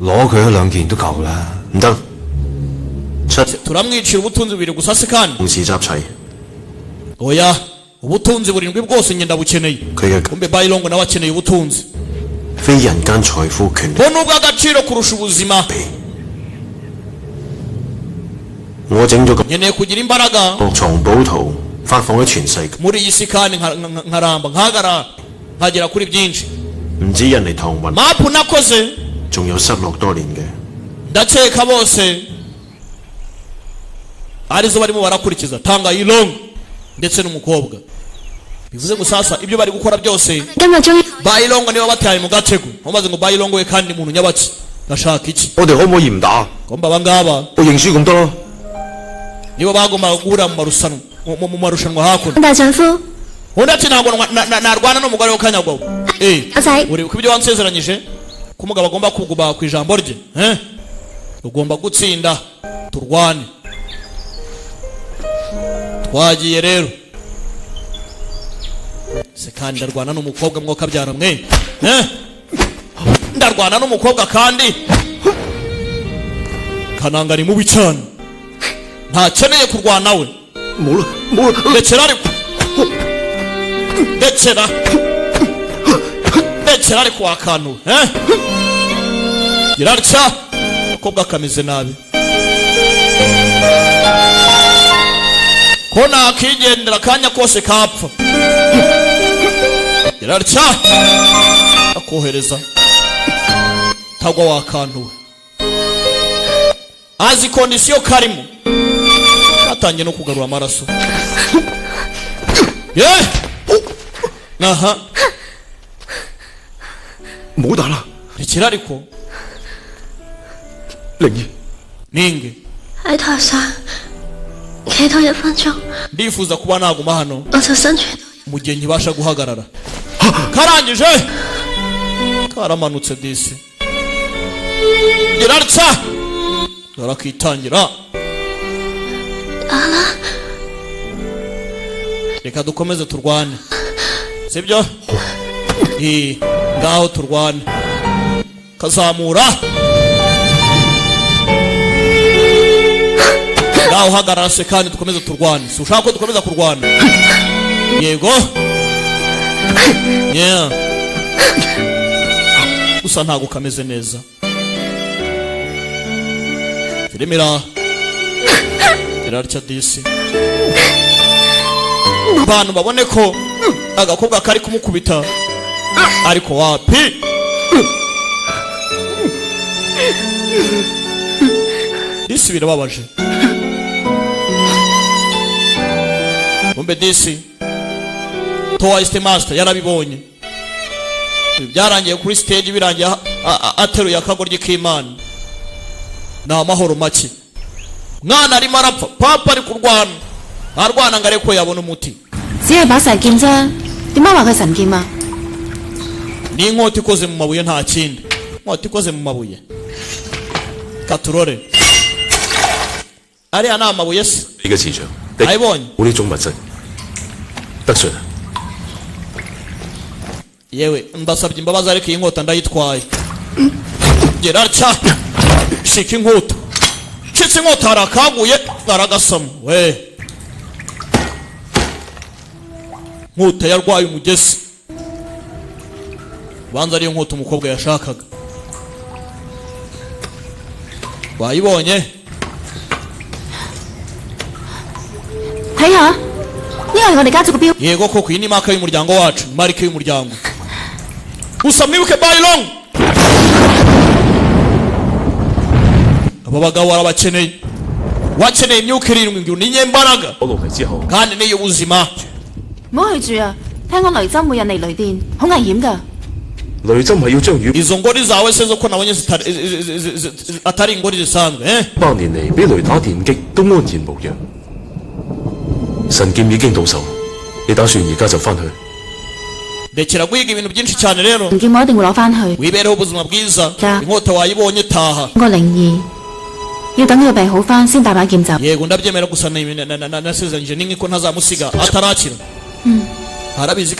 攞佢嗰兩件都夠啦。唔得，出 Turamwicira ubutunzi bubiri gusa se kandi? 同時集齊 Oya, ubutunzi burindwi bwose njye ndabukeneye. 佢嘅 Kumbe Bailong nawe akeneye ubutunzi. 非人間財富權力。 Bo ni ubw'agaciro kurusha ubuzima. 我整咗個 Nkeneye kugira imbaraga 藏寶圖，發放咗全世界， muri iyi si kandi nkaramba nkagara nkagera kuri byinshi. 唔止印尼唐雲， Mapu nakoze 仲有失落多年嘅。 ndakeka bose arizo barimo barakurikiza Tanga Yilong ndetse n'umukobwa. Bivuze ngo sasa ibyo bari gukora byose 今日終於 Bailong nibo bataye mu gatego. Bamaze ngo Bailong we kandi muntu nyabaki gashaka iki? 我哋可唔可以唔打？ Komba abangaba 我認輸咁得咯。 nibo bagombaga guhura mu marushanwa mu marushanwa hakuno. 大丈夫， Undi ati ntabwo narwana n'umugore w'akanyagwawe. Eh, 阿仔， uribuka ibyo wansezeranyije ko umugabo agomba kuguma ku ijambo rye eh? Ugomba gutsinda turwane. Twagiye rero. Se kandi ndarwana n'umukobwa mwoka byara mwe. Ndarwana n'umukobwa kandi Kananga ni mubi cyane. Ntakeneye kurwana we. Ndekera ariko. Ndekera. Ndekera ariko wakantu. Girarca. Umukobwa kameze nabi. Ko nakigendera kanya kose kapfa. Girarca. Akohereza. Tagwa wakantu we. Azi kondisiyo karimo. Atangiye no kugarura amaraso. Ye! Aha. Mudala. Rekera ariko. Lingi. Ninge. 喺台上企多1分鐘。 Ndifuza kuba naguma hano. 我就生存。 Mu gihe nkibasha guhagarara. Karangije. Karamanutse disi. Girarca. Garakitangira. Reka dukomeze turwane. Sibyo? Ngaho turwane. Kazamura. Ngaho hagarara se kandi dukomeze turwane. Si ushaka ko dukomeza kurwana? Yego. Yeah. Gusa ntago kameze neza. Filimira. Irarca disi. Abantu babone ko agakobwa kari kumukubita ariko wapi. Disi birababaje. Umbe disi Toyste Master yarabibonye. Byarangiye kuri stage birangiye ateruye akagoryi k'Imana. Na amahoro make. Mwana arimo arapfa, papa ari kurwana. Arwana ngo areko yabona umuti. 只係把石劍啫，點解話佢神劍啊？ Ni inkota ikoze mu mabuye nta kindi. Inkota ikoze mu mabuye. Katurore. Ariya ni amabuye se? 你嘅磁場， Ayibonye. 冇呢種物質。德順。 Yewe ndasabye imbabazi ariko iyi nkota ndayitwaye. Gerarca. Shika inkota. Shitse inkota harakaguye aragasama. We. Nkota yarwaye umugesi. Banza ariyo nkota umukobwa yashakaga. Bayibonye. 睇下，呢個係我哋家族嘅標。 Yego koko iyi ni marka y'umuryango wacu, marike y'umuryango. Gusa mwibuke Bailong. Aba bagabo barabakeneye. Wakeneye imyuka irindwi ngo ni inyembaraga. Kandi ni ubuzima. 唔好去住啊！聽講雷針會引嚟雷電，好危險㗎。 雷針係要將魚 Izo ngori zawe se zo ko nabonye atari ingori zisanzwe, 百年嚟俾雷打電擊都安然無恙。神劍已經到手，你打算而家就翻去？ Ndekera guhiga ibintu byinshi cyane rero. 神劍我一定會攞翻去。 Wibereho ubuzima bwiza. Inkota wayibonye taha. 個靈兒要等佢病好翻先帶把劍走。 Yego ndabyemera gusa nasezeranyije n'inki ko ntazamusiga atarakira. Arabizi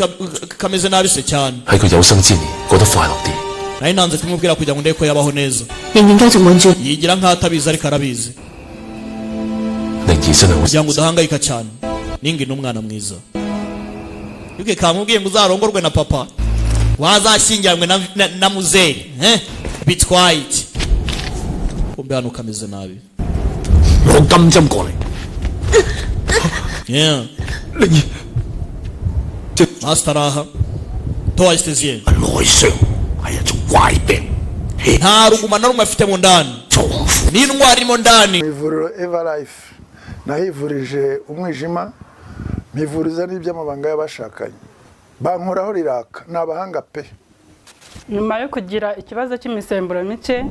kameze nabi se cyane. 喺佢有生之年過得快樂啲。 Nari nanze kumubwira kugira ngo ndebe ko yabaho neza. 仍然繼續瞞住。 Yigira nkaho atabizi ariko arabizi. 靈兒真係好 Kugira ngo udahangayika cyane. Ningi ni umwana mwiza. Yuke kamubwiye ngo uzarongorwe na papa. Wazashyingiranywe na muzehe, bitwaye iki? Kumbe hano kameze nabi. 攞金針過嚟。 Yeah. Master aha. Toystezie. 內傷係一種怪病。 Nta ruguma na rumwe afite mu ndani. Ni indwara irimo ndani. Mu ivuriro Everlife nahivurije umwijima, mpivuriza n'iby'amabanga y'abashakanye. Bankoraho riraka, ni abahanga pe. Nyuma yo kugira ikibazo cy'imisemburo mike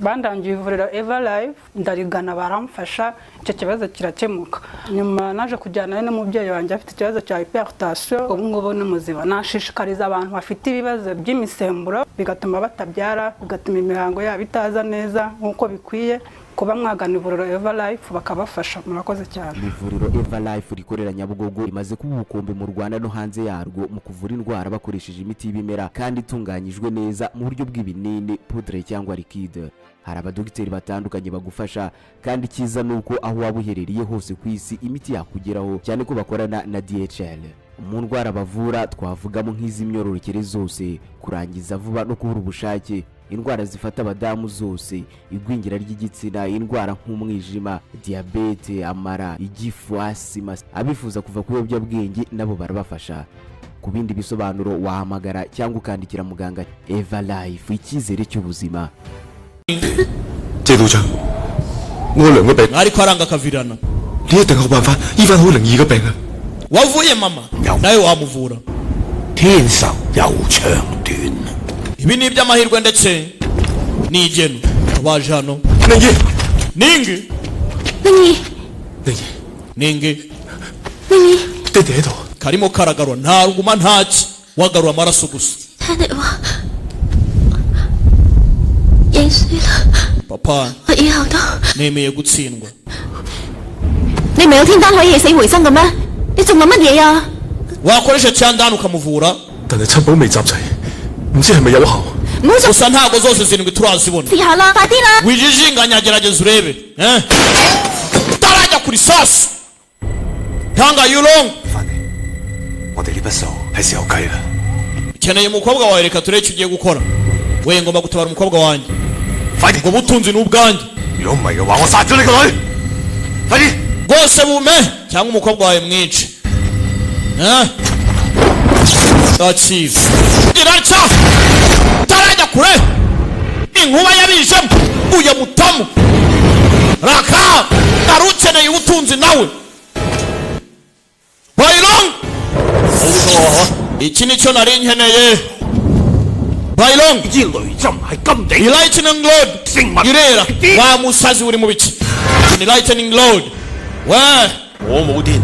bandangiye ivuriro Everlife ndarigana baramfasha icyo kibazo kirakemuka. Nyuma naje kujyana n'umubyeyi wanjye afite ikibazo cya hypertension, ubu ngubu ni muzima. Nashishikariza abantu bafite ibibazo by'imisemburo bigatuma batabyara, bigatuma imihango yabo itaza neza nkuko bikwiye, Kuba mwagana ivuriro Eva Life bakabafasha, murakoze cyane. Ivuriro Eva Life rikorera Nyabugogo rimaze kuba ubukombe mu Rwanda no hanze yarwo mu kuvura indwara bakoresheje imiti y'ibimera kandi itunganyijwe neza mu buryo bw'ibinini, poudre cyangwa liquide. Hari abadogiteri batandukanye bagufasha, kandi icyiza ni uko aho waba uherereye hose ku isi imiti yakugeraho, cyane ko bakorana na DHL. Mu ndwara bavura twavugamo nk'iz'imyororokere zose, kurangiza vuba no kubura ubushake, indwara zifata abadamu zose, igwingira ry'igitsina, indwara nk'umwijima, diyabete, amara, igifu, asima. Abifuza kuva ku biyobyabwenge nabo barabafasha. Ku bindi bisobanuro wahamagara cyangwa ukandikira muganga. Eva Life, icyizere cy'ubuzima. 謝道長，我娘嘅病 Ariko aranga akavirana. 你一定有辦法醫翻好靈兒嘅病啊！ Wavuye mama, nawe wamuvura. 天壽有長短。 Ibi ni iby'amahirwe ndetse n'igeno. Baje hano. Ningi. Ningi. 靈兒， Ningi. 靈兒， 爹哋喺度。 Karimo karagarura, nta ruguma, ntaki, wagarura amaraso gusa. 聽你話認輸啦， Papa, 我以後都 nemeye gutsindwa. 你唔係有天丹可以起死回生嘅咩？你仲諗乜嘢啊？ Wakoresha cyandani ukamuvura. 但係七寶未集齊，唔知係咪有效。 Gusa ntabwo zose zirindwi turazibona. 試下啦，快啲啦！ Wijijinganya, gerageza urebe, eh? Utarajya kuri sasu tanga yulong. 我哋呢筆數係時候計啦。 Ukeneye umukobwa wawe, reka turebe icyo ugiye gukora. We, ngomba gutabara umukobwa wanjye, ubwo butunzi ni ubwanjye. 如果唔係嘅話，我殺咗你個女！快啲！ Rwose bume cyangwa umukobwa wawe mwice, eh? Akiza iraca, utarajya kure inkuba yabijemo uya mutamu raka ari ukeneye ubutunzi nawe Bailong. Iki nicyo nari nkeneye, Bailong. Ni lightning rod irera. Wa musazi, uri mu biki? Ni lightning rod we. 我冇癲，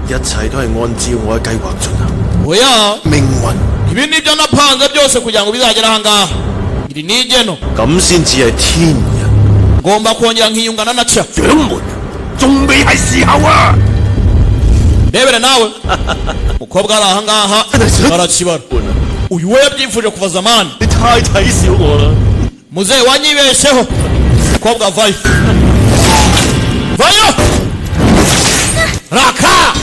一切都係按照我嘅計劃進行。 Oya. 命運 Ibi nibyo napanze byose kugira ngo bizagere ahangaha, iri ni igeno. 咁先至係天人。 Ngomba kongera nkiyungana na cya. 掌門仲未係時候啊！ Ndebere nawe, mukobwa ari ahangaha arakibara. Uyu we yabyifuje kuva zamani. 你太睇小我啦！ Muzehe, wanyibeshyeho. Mukobwa vayo, vayo raka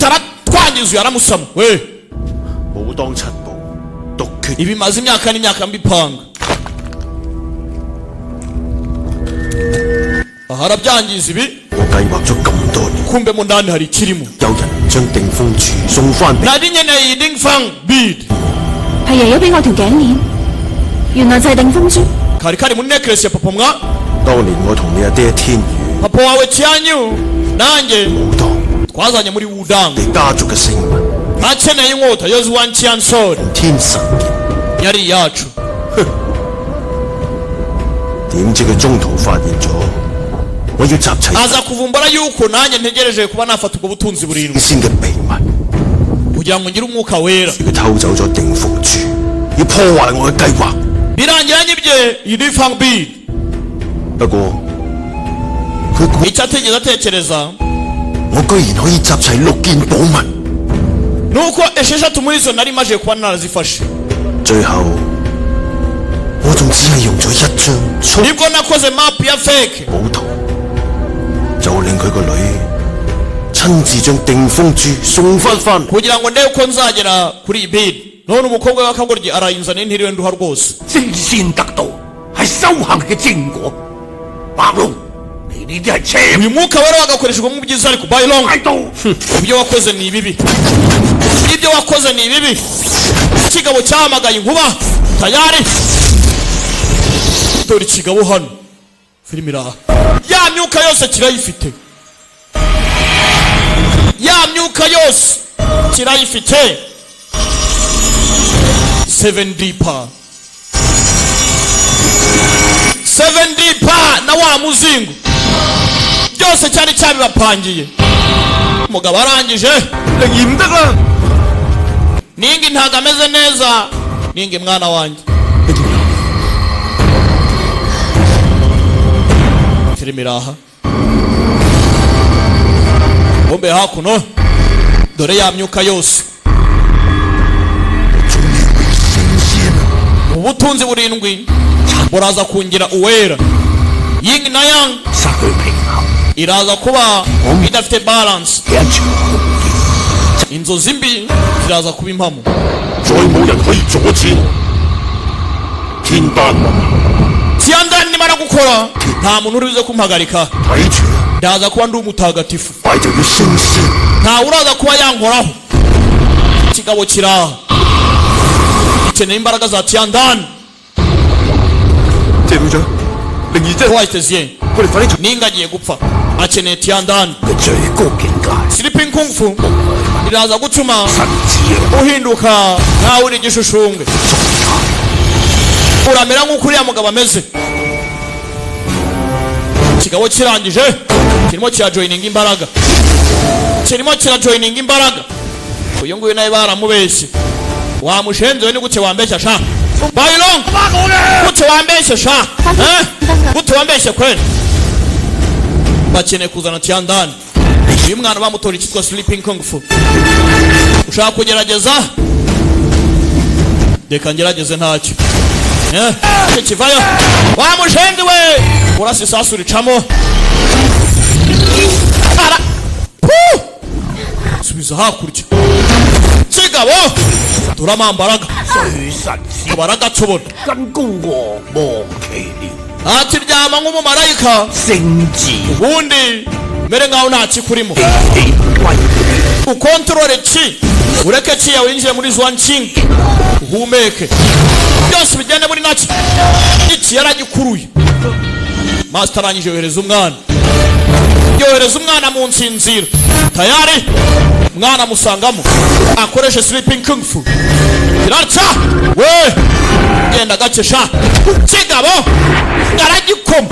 taratwangiza. Uyu aramusama we. 武當七寶獨決 Ibi maze imyaka n'imyaka mbipanga. Aha arabyangiza ibi. 我計劃咗咁多年， Kumbe mo ndani hari ikirimo. 有人將定風柱送翻俾 Nari nkeneye iyi dingfang bead. 係爺爺俾我條頸鏈，原來就係定風珠。 Kari kari muri necklace ya papa mwa. 當年我同你阿爹天宇 Papa wawe Cyanyu nanjye twazanye muri Wudang. 你家族嘅聖物 Akeneye inkota yozuwan Chiansol 天神劍， yari iyacu. 點知佢中途發現咗，我要集齊 Aza kuvumbura yuko nanjye ntegereje kuba nafata ubwo butunzi burindwi 先嘅秘密， kugira ngo ngire umwuka wera. 佢偷走咗定風柱，要破壞我嘅計劃。 Birangira nyibye iyi dingfang bead. 不過佢估 Icyo atigeze atekereza 我居然可以集齊六件寶物， nuko esheshatu muri zo nari maje kuba narazifashe. 最後我仲只係用咗一張粗 Nibwo nakoze map ya fake. 寶圖，就令佢個女親自將定風珠送翻翻嚟。 Kugira ngo ndebe uko nzagera kuri iyi bead. None umukobwa w'akagoryi arayinzaniye ntiriwe nduha rwose. 升仙得道係修行嘅正果。白龍，你呢啲係邪 Uyu mwuka wera wagakoreshejwe mu byiza, ariko Bailong, 道。 ibyo wakoze ni ibibi, ibyo wakoze ni ibibi. Ikigabo cyahamagaye inkuba tayari. Dore ikigabo hano, filime iraha, ya myuka yose kirayifite, ya myuka yose kirayifite. 7 deeper, 7 deeper na wa muzingo byose cyari cyabibapangiye. Umugabo arangije. 靈兒唔得啦！ Ningi ntabwo ameze neza. Ningi, mwana wanjye. Filime iraha bombe hakuno. Dore ya myuka yose, ubutunzi burindwi buraza kungira uwera. Yin na yang 失去平衡， iraza kuba idafite balance. 一場浩劫， Inzozi mbi ziraza kuba impamo. 再冇人可以阻止我。天丹雲 Tiyandani nimara gukora, nta muntu uri buze kumpagarika. 睇住， Ndaza kuba ndi umutagatifu. 快就要升仙。 Ntawe uraza kuba yankoraho. Ikigabo kiraha gikeneye imbaraga za Tiyandani. 謝會長，靈兒真係， White. 佢哋快啲 Ninga agiye gupfa, akeneye Tiyandani. 嘅最高境界， Sleeping Kung Fu iraza gutuma 神智啊！ uhinduka nkawe uri igishushungwe, uramera nk'uko uriya mugabo ameze. Ikigabo kirangije kirimo kirajoyininga imbaraga, kirimo kirajoyininga imbaraga. Uyu nguyu nawe baramubeshye. Wamushenze we, ni gute wambeshya sha? Bayilong, gute wambeshye sha? Eh? Gute wambeshye kweli? Bakeneye kuzana Tiyandani. Uyu mwana bamutora icyitwa Sleeping Kung Fu. Ushaka kugerageza? Reka ngerageze, ntacyo. Eh, icyo kivayo. Wa mushenzi we, urasa isasu ricamo. Ara Puh! Subiza hakurya. Kigabo turamambaraga. 最神仙 Baragatsobora. 跟高我望其了， Ati ryama nk'umumarayika, 聖智 ubundi mere nkaho nta kikurimo. 氣歸 Ukontorore ki, ureke ki yawe yinjire muri zwanking, uhumeke, byose bijyane muri naki. Iki yaragikuruye. Master arangije yohereza umwana, yohereza umwana mu nsinziro. Tayari mwana amusangamo, akoreshe Sleeping Kung Fu. Kiraca we, genda gake sha. Kigabo aragikoma.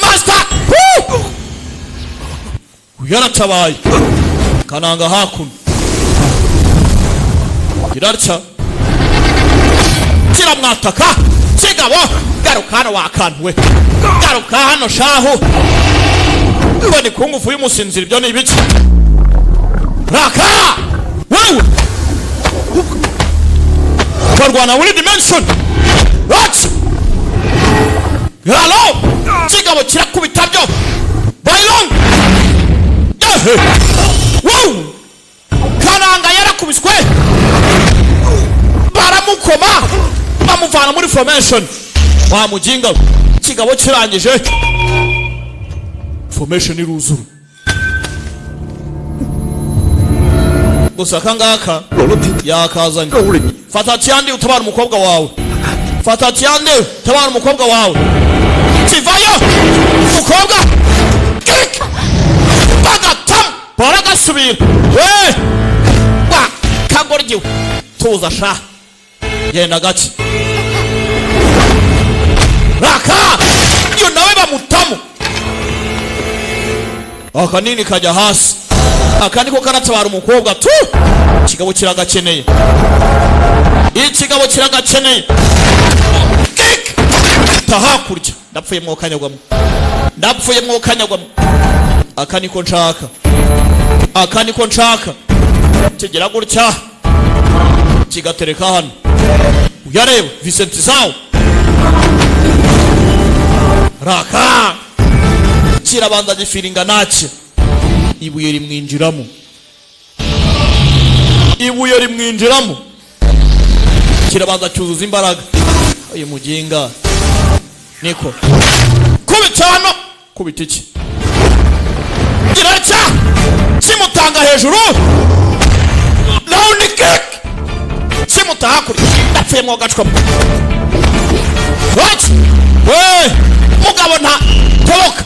Master. Woo! Yaratabaye kananga hakuno. Kirarca, kiramwataka. Kigabo, garuka hano wakantu we, garuka hano shahu. Ngo ni kungufu y'umusinzira, ibyo ni ibiki? Raka wewe, barwana muri dimension. What? Halo, kigabo kirakubita byo. Bailong. Yehe. Wow, Kananga yarakubiswe, baramukoma, bamuvana muri formation. Wa mujinga we. Kigabo kirangije formation iruzura gusa. Akangaka yakazanye. Fata Tiyandi utabara umukobwa wawe, fata Tiyandi utabara umukobwa wawe. Kivayo umukobwa. Kik! Bagatamu, baragasubira we wa kagoryiwe. Tuza sha, genda gake. Raka iyo nawe bamutamu. Akanini kajya hasi, aka niko karatabara umukobwa tu. Ikigabo kiragakeneye, ikigabo kiragakeneye. Kik! Ta hakurya. Ndapfuye mwokanyagwamo, ndapfuye mwokanyagwamo. Aka niko nshaka, aka niko nshaka. Kigira gutya kigatereka hano. Uyareba Vincent Zawo. Raka kirabanza gifiringa naki. Ibuye rimwinjiramo, ibuye rimwinjiramo. Kirabanza cyuzuza imbaraga. Uyu muginga niko kubita hano, kubita iki kiracya, kimutanga hejuru. Round kick, kimuta hakurya. Ndapfuye mwogacwamo. What? We mugabo, nta toboka.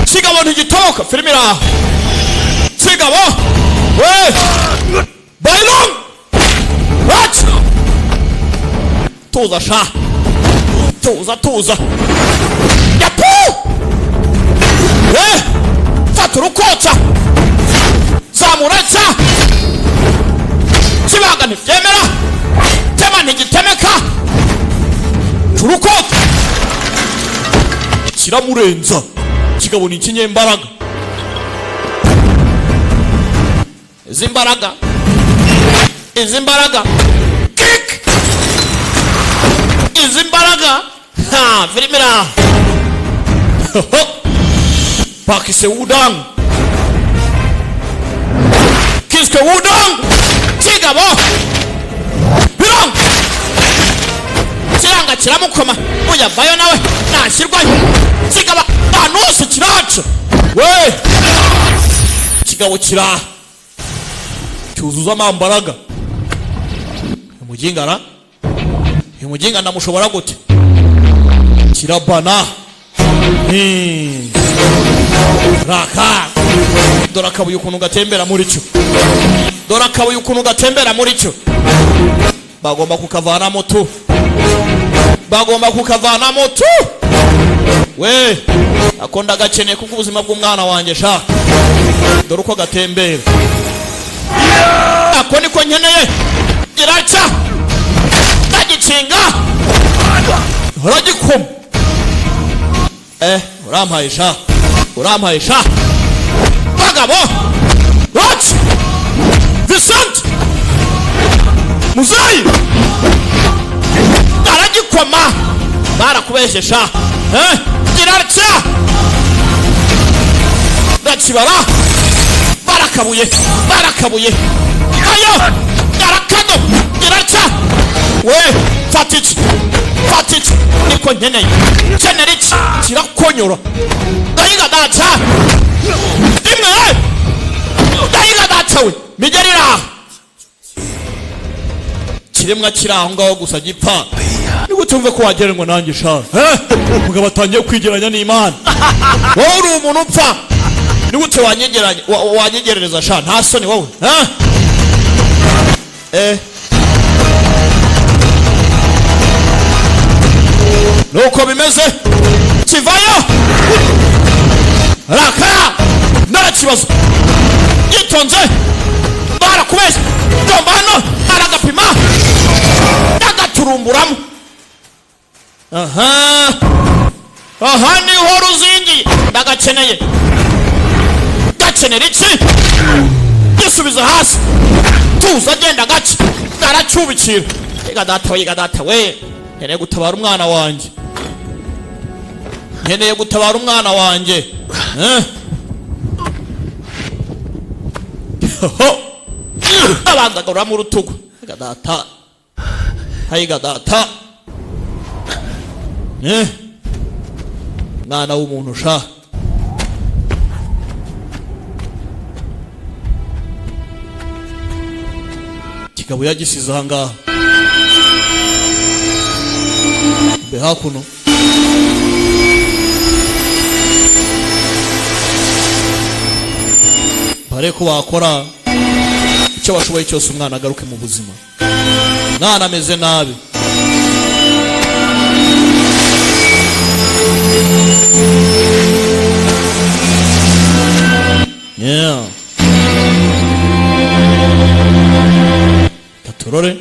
Kigabo ntigitoboka. Filime iraha. Kigabo we, Bailong. What? Tuza sha, tuza, tuza. Yapu we, fata urukotsa, zamura nsa. Kibaga ntibyemera, tema ntigitemeka. Turukota. Kiramurenza. Kigabo ni ikinyembaraga. Izi mbaraga, izi mbaraga, kick, izi mbaraga. Ha, filime iraha. Pakise Wudang, kiswe Wudang. Kigabo biranga, kiranga, kiramukoma. Uyavayo nawe nashyirwayo. Kigabo ahantu hose kiraca we. Kigabo kiraha, cyuzuza amambaraga. Umuginga ra, uyu muginga ndamushobora gute? Kirabana. Raka, dore akabuye ukuntu gatembera muri cyo. Dore akabuye ukuntu gatembera muri cyo. Bagomba kukavanamo tu, bagomba kukavanamo tu. We, ako ndagakeneye kuko ubuzima bw'umwana wanjye sha. Dore uko gatembera, ako niko nkeneye. Giraca, ndagikinga, uragikoma. Eh, urampaye sha, urampaye sha. Bagabo, what, Vincent muzayi aragikoma. Barakubeshye sha. Eh, giraca, ndakibara. Barakabuye, barakabuye ayo arakado. Giraca we, fata iki, fata iki, niko nkeneye. Kenera iki? Kirakonyora. Ndayiga daca rimwe, ndayiga daca we. Migeri iraha, kiremwa kiri aho ngaho gusa gipfa. Nigute wumve ko wagereranywa nanjye sha? Eh, mugabo atangiye kwigeranya n'Imana. Wowe uri umuntu upfa, nigute wanyegeranya, wanyegerereza sha? Nta soni wowe? Eh, eh, nuko bimeze. Kivayo raka, narakibazo. Yitonze, barakubeshya. Domba hano aragapima, agaturumburamo. Aha, aha niho ruzingiye. Ndagakeneye. Gakenera iki? Gisubiza hasi. Tuza, agenda gace, aracyubikira. Yiga data we, yiga data we, nkeneye gutabara umwana wanjye, nkeneye gutabara umwana wanjye. Eh? Ho! Abanza agororamo urutugu. Yiga data, hayiga data. Eh? Mwana w'umuntu sha. Kigabo yagisize ahangaha mbe hakuno. Bare ko bakora icyo bashoboye cyose umwana agaruke mu buzima. Mwana ameze nabi. Yeah. Katurore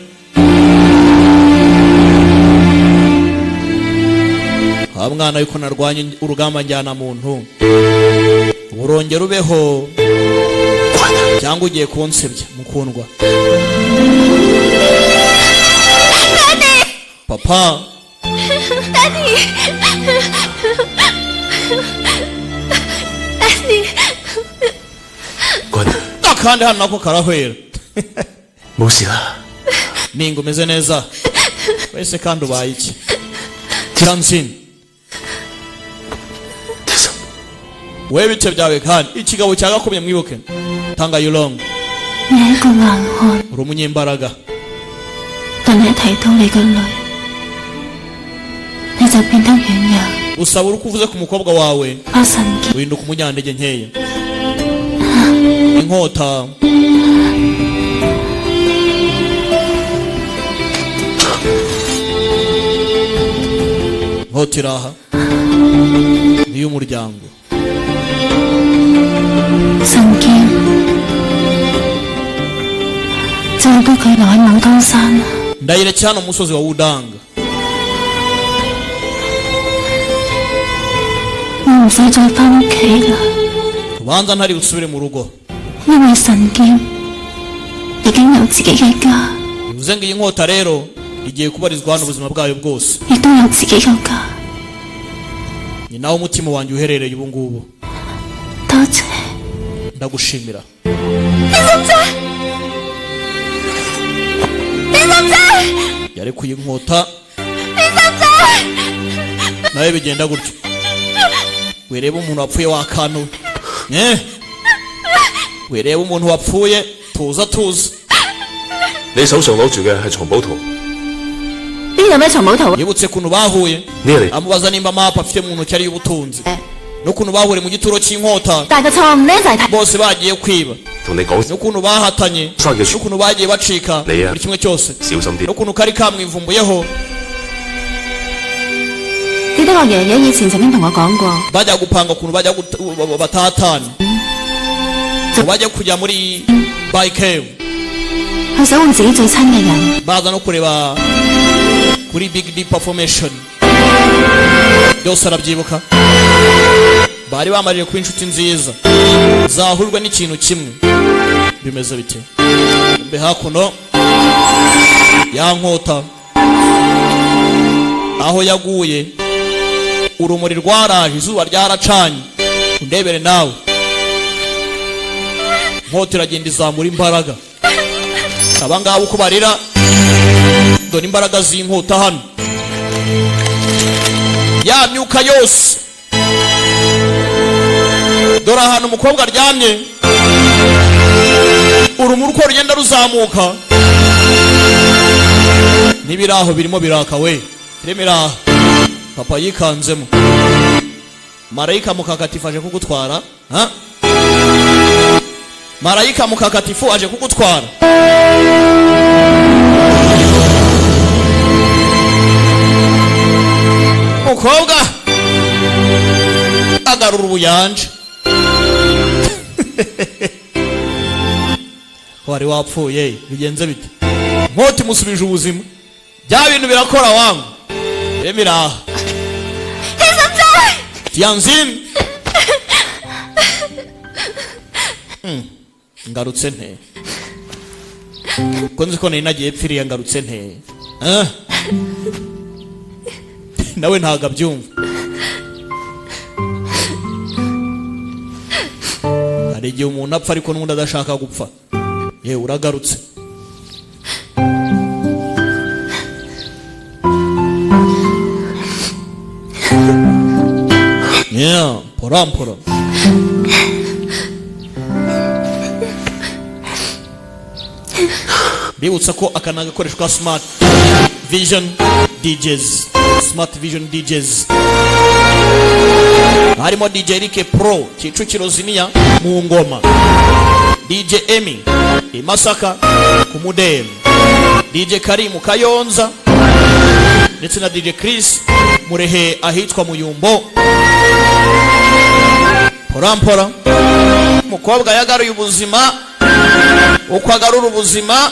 ha mwana, yuko narwanye urugamba njyana muntu, urongera ubeho cyangwa ugiye kunsebya mukundwa? Papa. Daddy. Daddy. Akandi hano nako karahwera. 冇事啦。 Ninga, umeze neza wese kandi ubaye iki? Tiransin, wewe bice byawe kandi ikigabo cyagakomye. Mwibuke Tanga Yulong. 你係一個硬漢， Uri umunyembaraga. 但係一提到你個女，你就變得軟弱。 Usaba uri uvuze ku mukobwa wawe, 把神劍 uhinduka umunyantege nkeya. Inkota inkota iraha ni iy'umuryango. 神劍就係佢留喺武當山。 Ndayireke hano umusozi wa Wudanga. 唔使再返屋企啦， Ubanza ntari busubire mu rugo. 因為神劍已經有自己嘅家， Bivuze ngo iyi nkota rero igiye kubarizwa hano ubuzima bwayo bwose. 亦都有自己個家。 Ni nawe umutima wanjye uherereye ubu ngubu. 多謝。 Ndagushimira. 你心仔，你心仔， Yarekuye inkota. 你心仔。 Nawe bigenda gutyo, wireba umuntu wapfuye wakanuwe, eh, wireba umuntu wapfuye, tuza tuza. 你手上攞住嘅係藏寶圖， 呢度咩藏寶圖啊？ Yibutse ukuntu bahuye. Nili. Amubaza nimba mapa afite mu ntoki ari y'ubutunzi, n'ukuntu bahuriye mu gituro cy'inkota. 但係個錯誤呢就係睇 Bose bagiye kwiba. 同你講 N'ukuntu bahatanye, n'ukuntu bagiye bacika. 你啊 Buri kimwe cyose. 小心啲。 N'ukuntu kari kamwivumbuyeho. 記得我爺爺以前曾經同我講過， Bajya gupanga ukuntu bajya batatana, bajya kujya muri by cave. 去守護自己最親嘅人。 Baza no kureba kuri Big D performation, byose arabyibuka. Bari bamariye kuba inshuti nziza zahurwa n'ikintu kimwe. Bimeze bite mbe hakuno ya nkota aho yaguye? Urumuri rwaraje, izuba ryaracanye, undebere nawe. Nkota iragenda izamura imbaraga. Abangaba uko barira, dore imbaraga z'inkota hano, ya myuka yose. Dore ahantu umukobwa aryamye, urumuri uko rugenda ruzamuka n'ibiraho birimo biraka. We, filime iraha. Papa yikanzemo marayika mukakatifu aje kugutwara, ha? Marayika mukakatifu aje kugutwara. Mukobwa agarura ubuyanja. Wari wapfuye, bigenze bite? Nkoti musubije ubuzima, bya bintu birakora wangu. Filime iraha. Tianzin. Ngarutse nte? Ko nzi ko nari nagiye pfiriya, ngarutse nte? Eh? Nawe ntabwo abyumva. Hari igihe umuntu apfa ariko n'ubundi adashaka gupfa. Yewe, uragarutse. Yeah, pora pora. Bibutsa ko aka ni agakoresho ka Smart Vision DJs. Smart Vision DJs harimo DJ Eric Pro Kicukiro Ziniya mu Ngoma, DJ Emi i Masaka ku Mudeli, DJ Karimu Kayonza, ndetse na DJ Chris Murehe ahitwa Muyumbo. Porampora, umukobwa yagaruye ubuzima. Uko agarura ubuzima,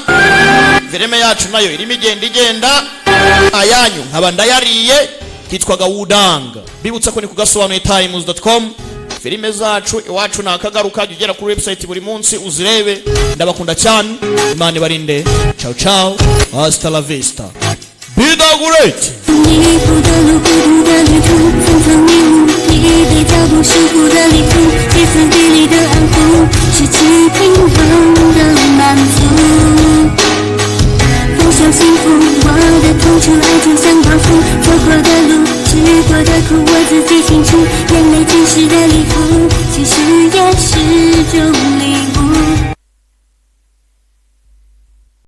filime yacu nayo irimo igenda igenda. Ayanyu nkaba ndayariye, kitwaga Wudanga. Bibutsa ko ni kugasobanuye times.com. Filime zacu iwacu ni akagaruka. Jya ugera kuri website buri munsi uzirebe. Ndabakunda cyane, Imana ibarinde. Ciao ciao, hasta la vista, be the great. 你不的路，孤独的旅途，层层迷雾，你的脚步束缚的礼服，歇斯底里的安抚，失去平衡的满足。分享幸福，我的痛楚爱就像包袱，走过的路，吃过的苦，我自己清楚，眼泪浸湿的礼服。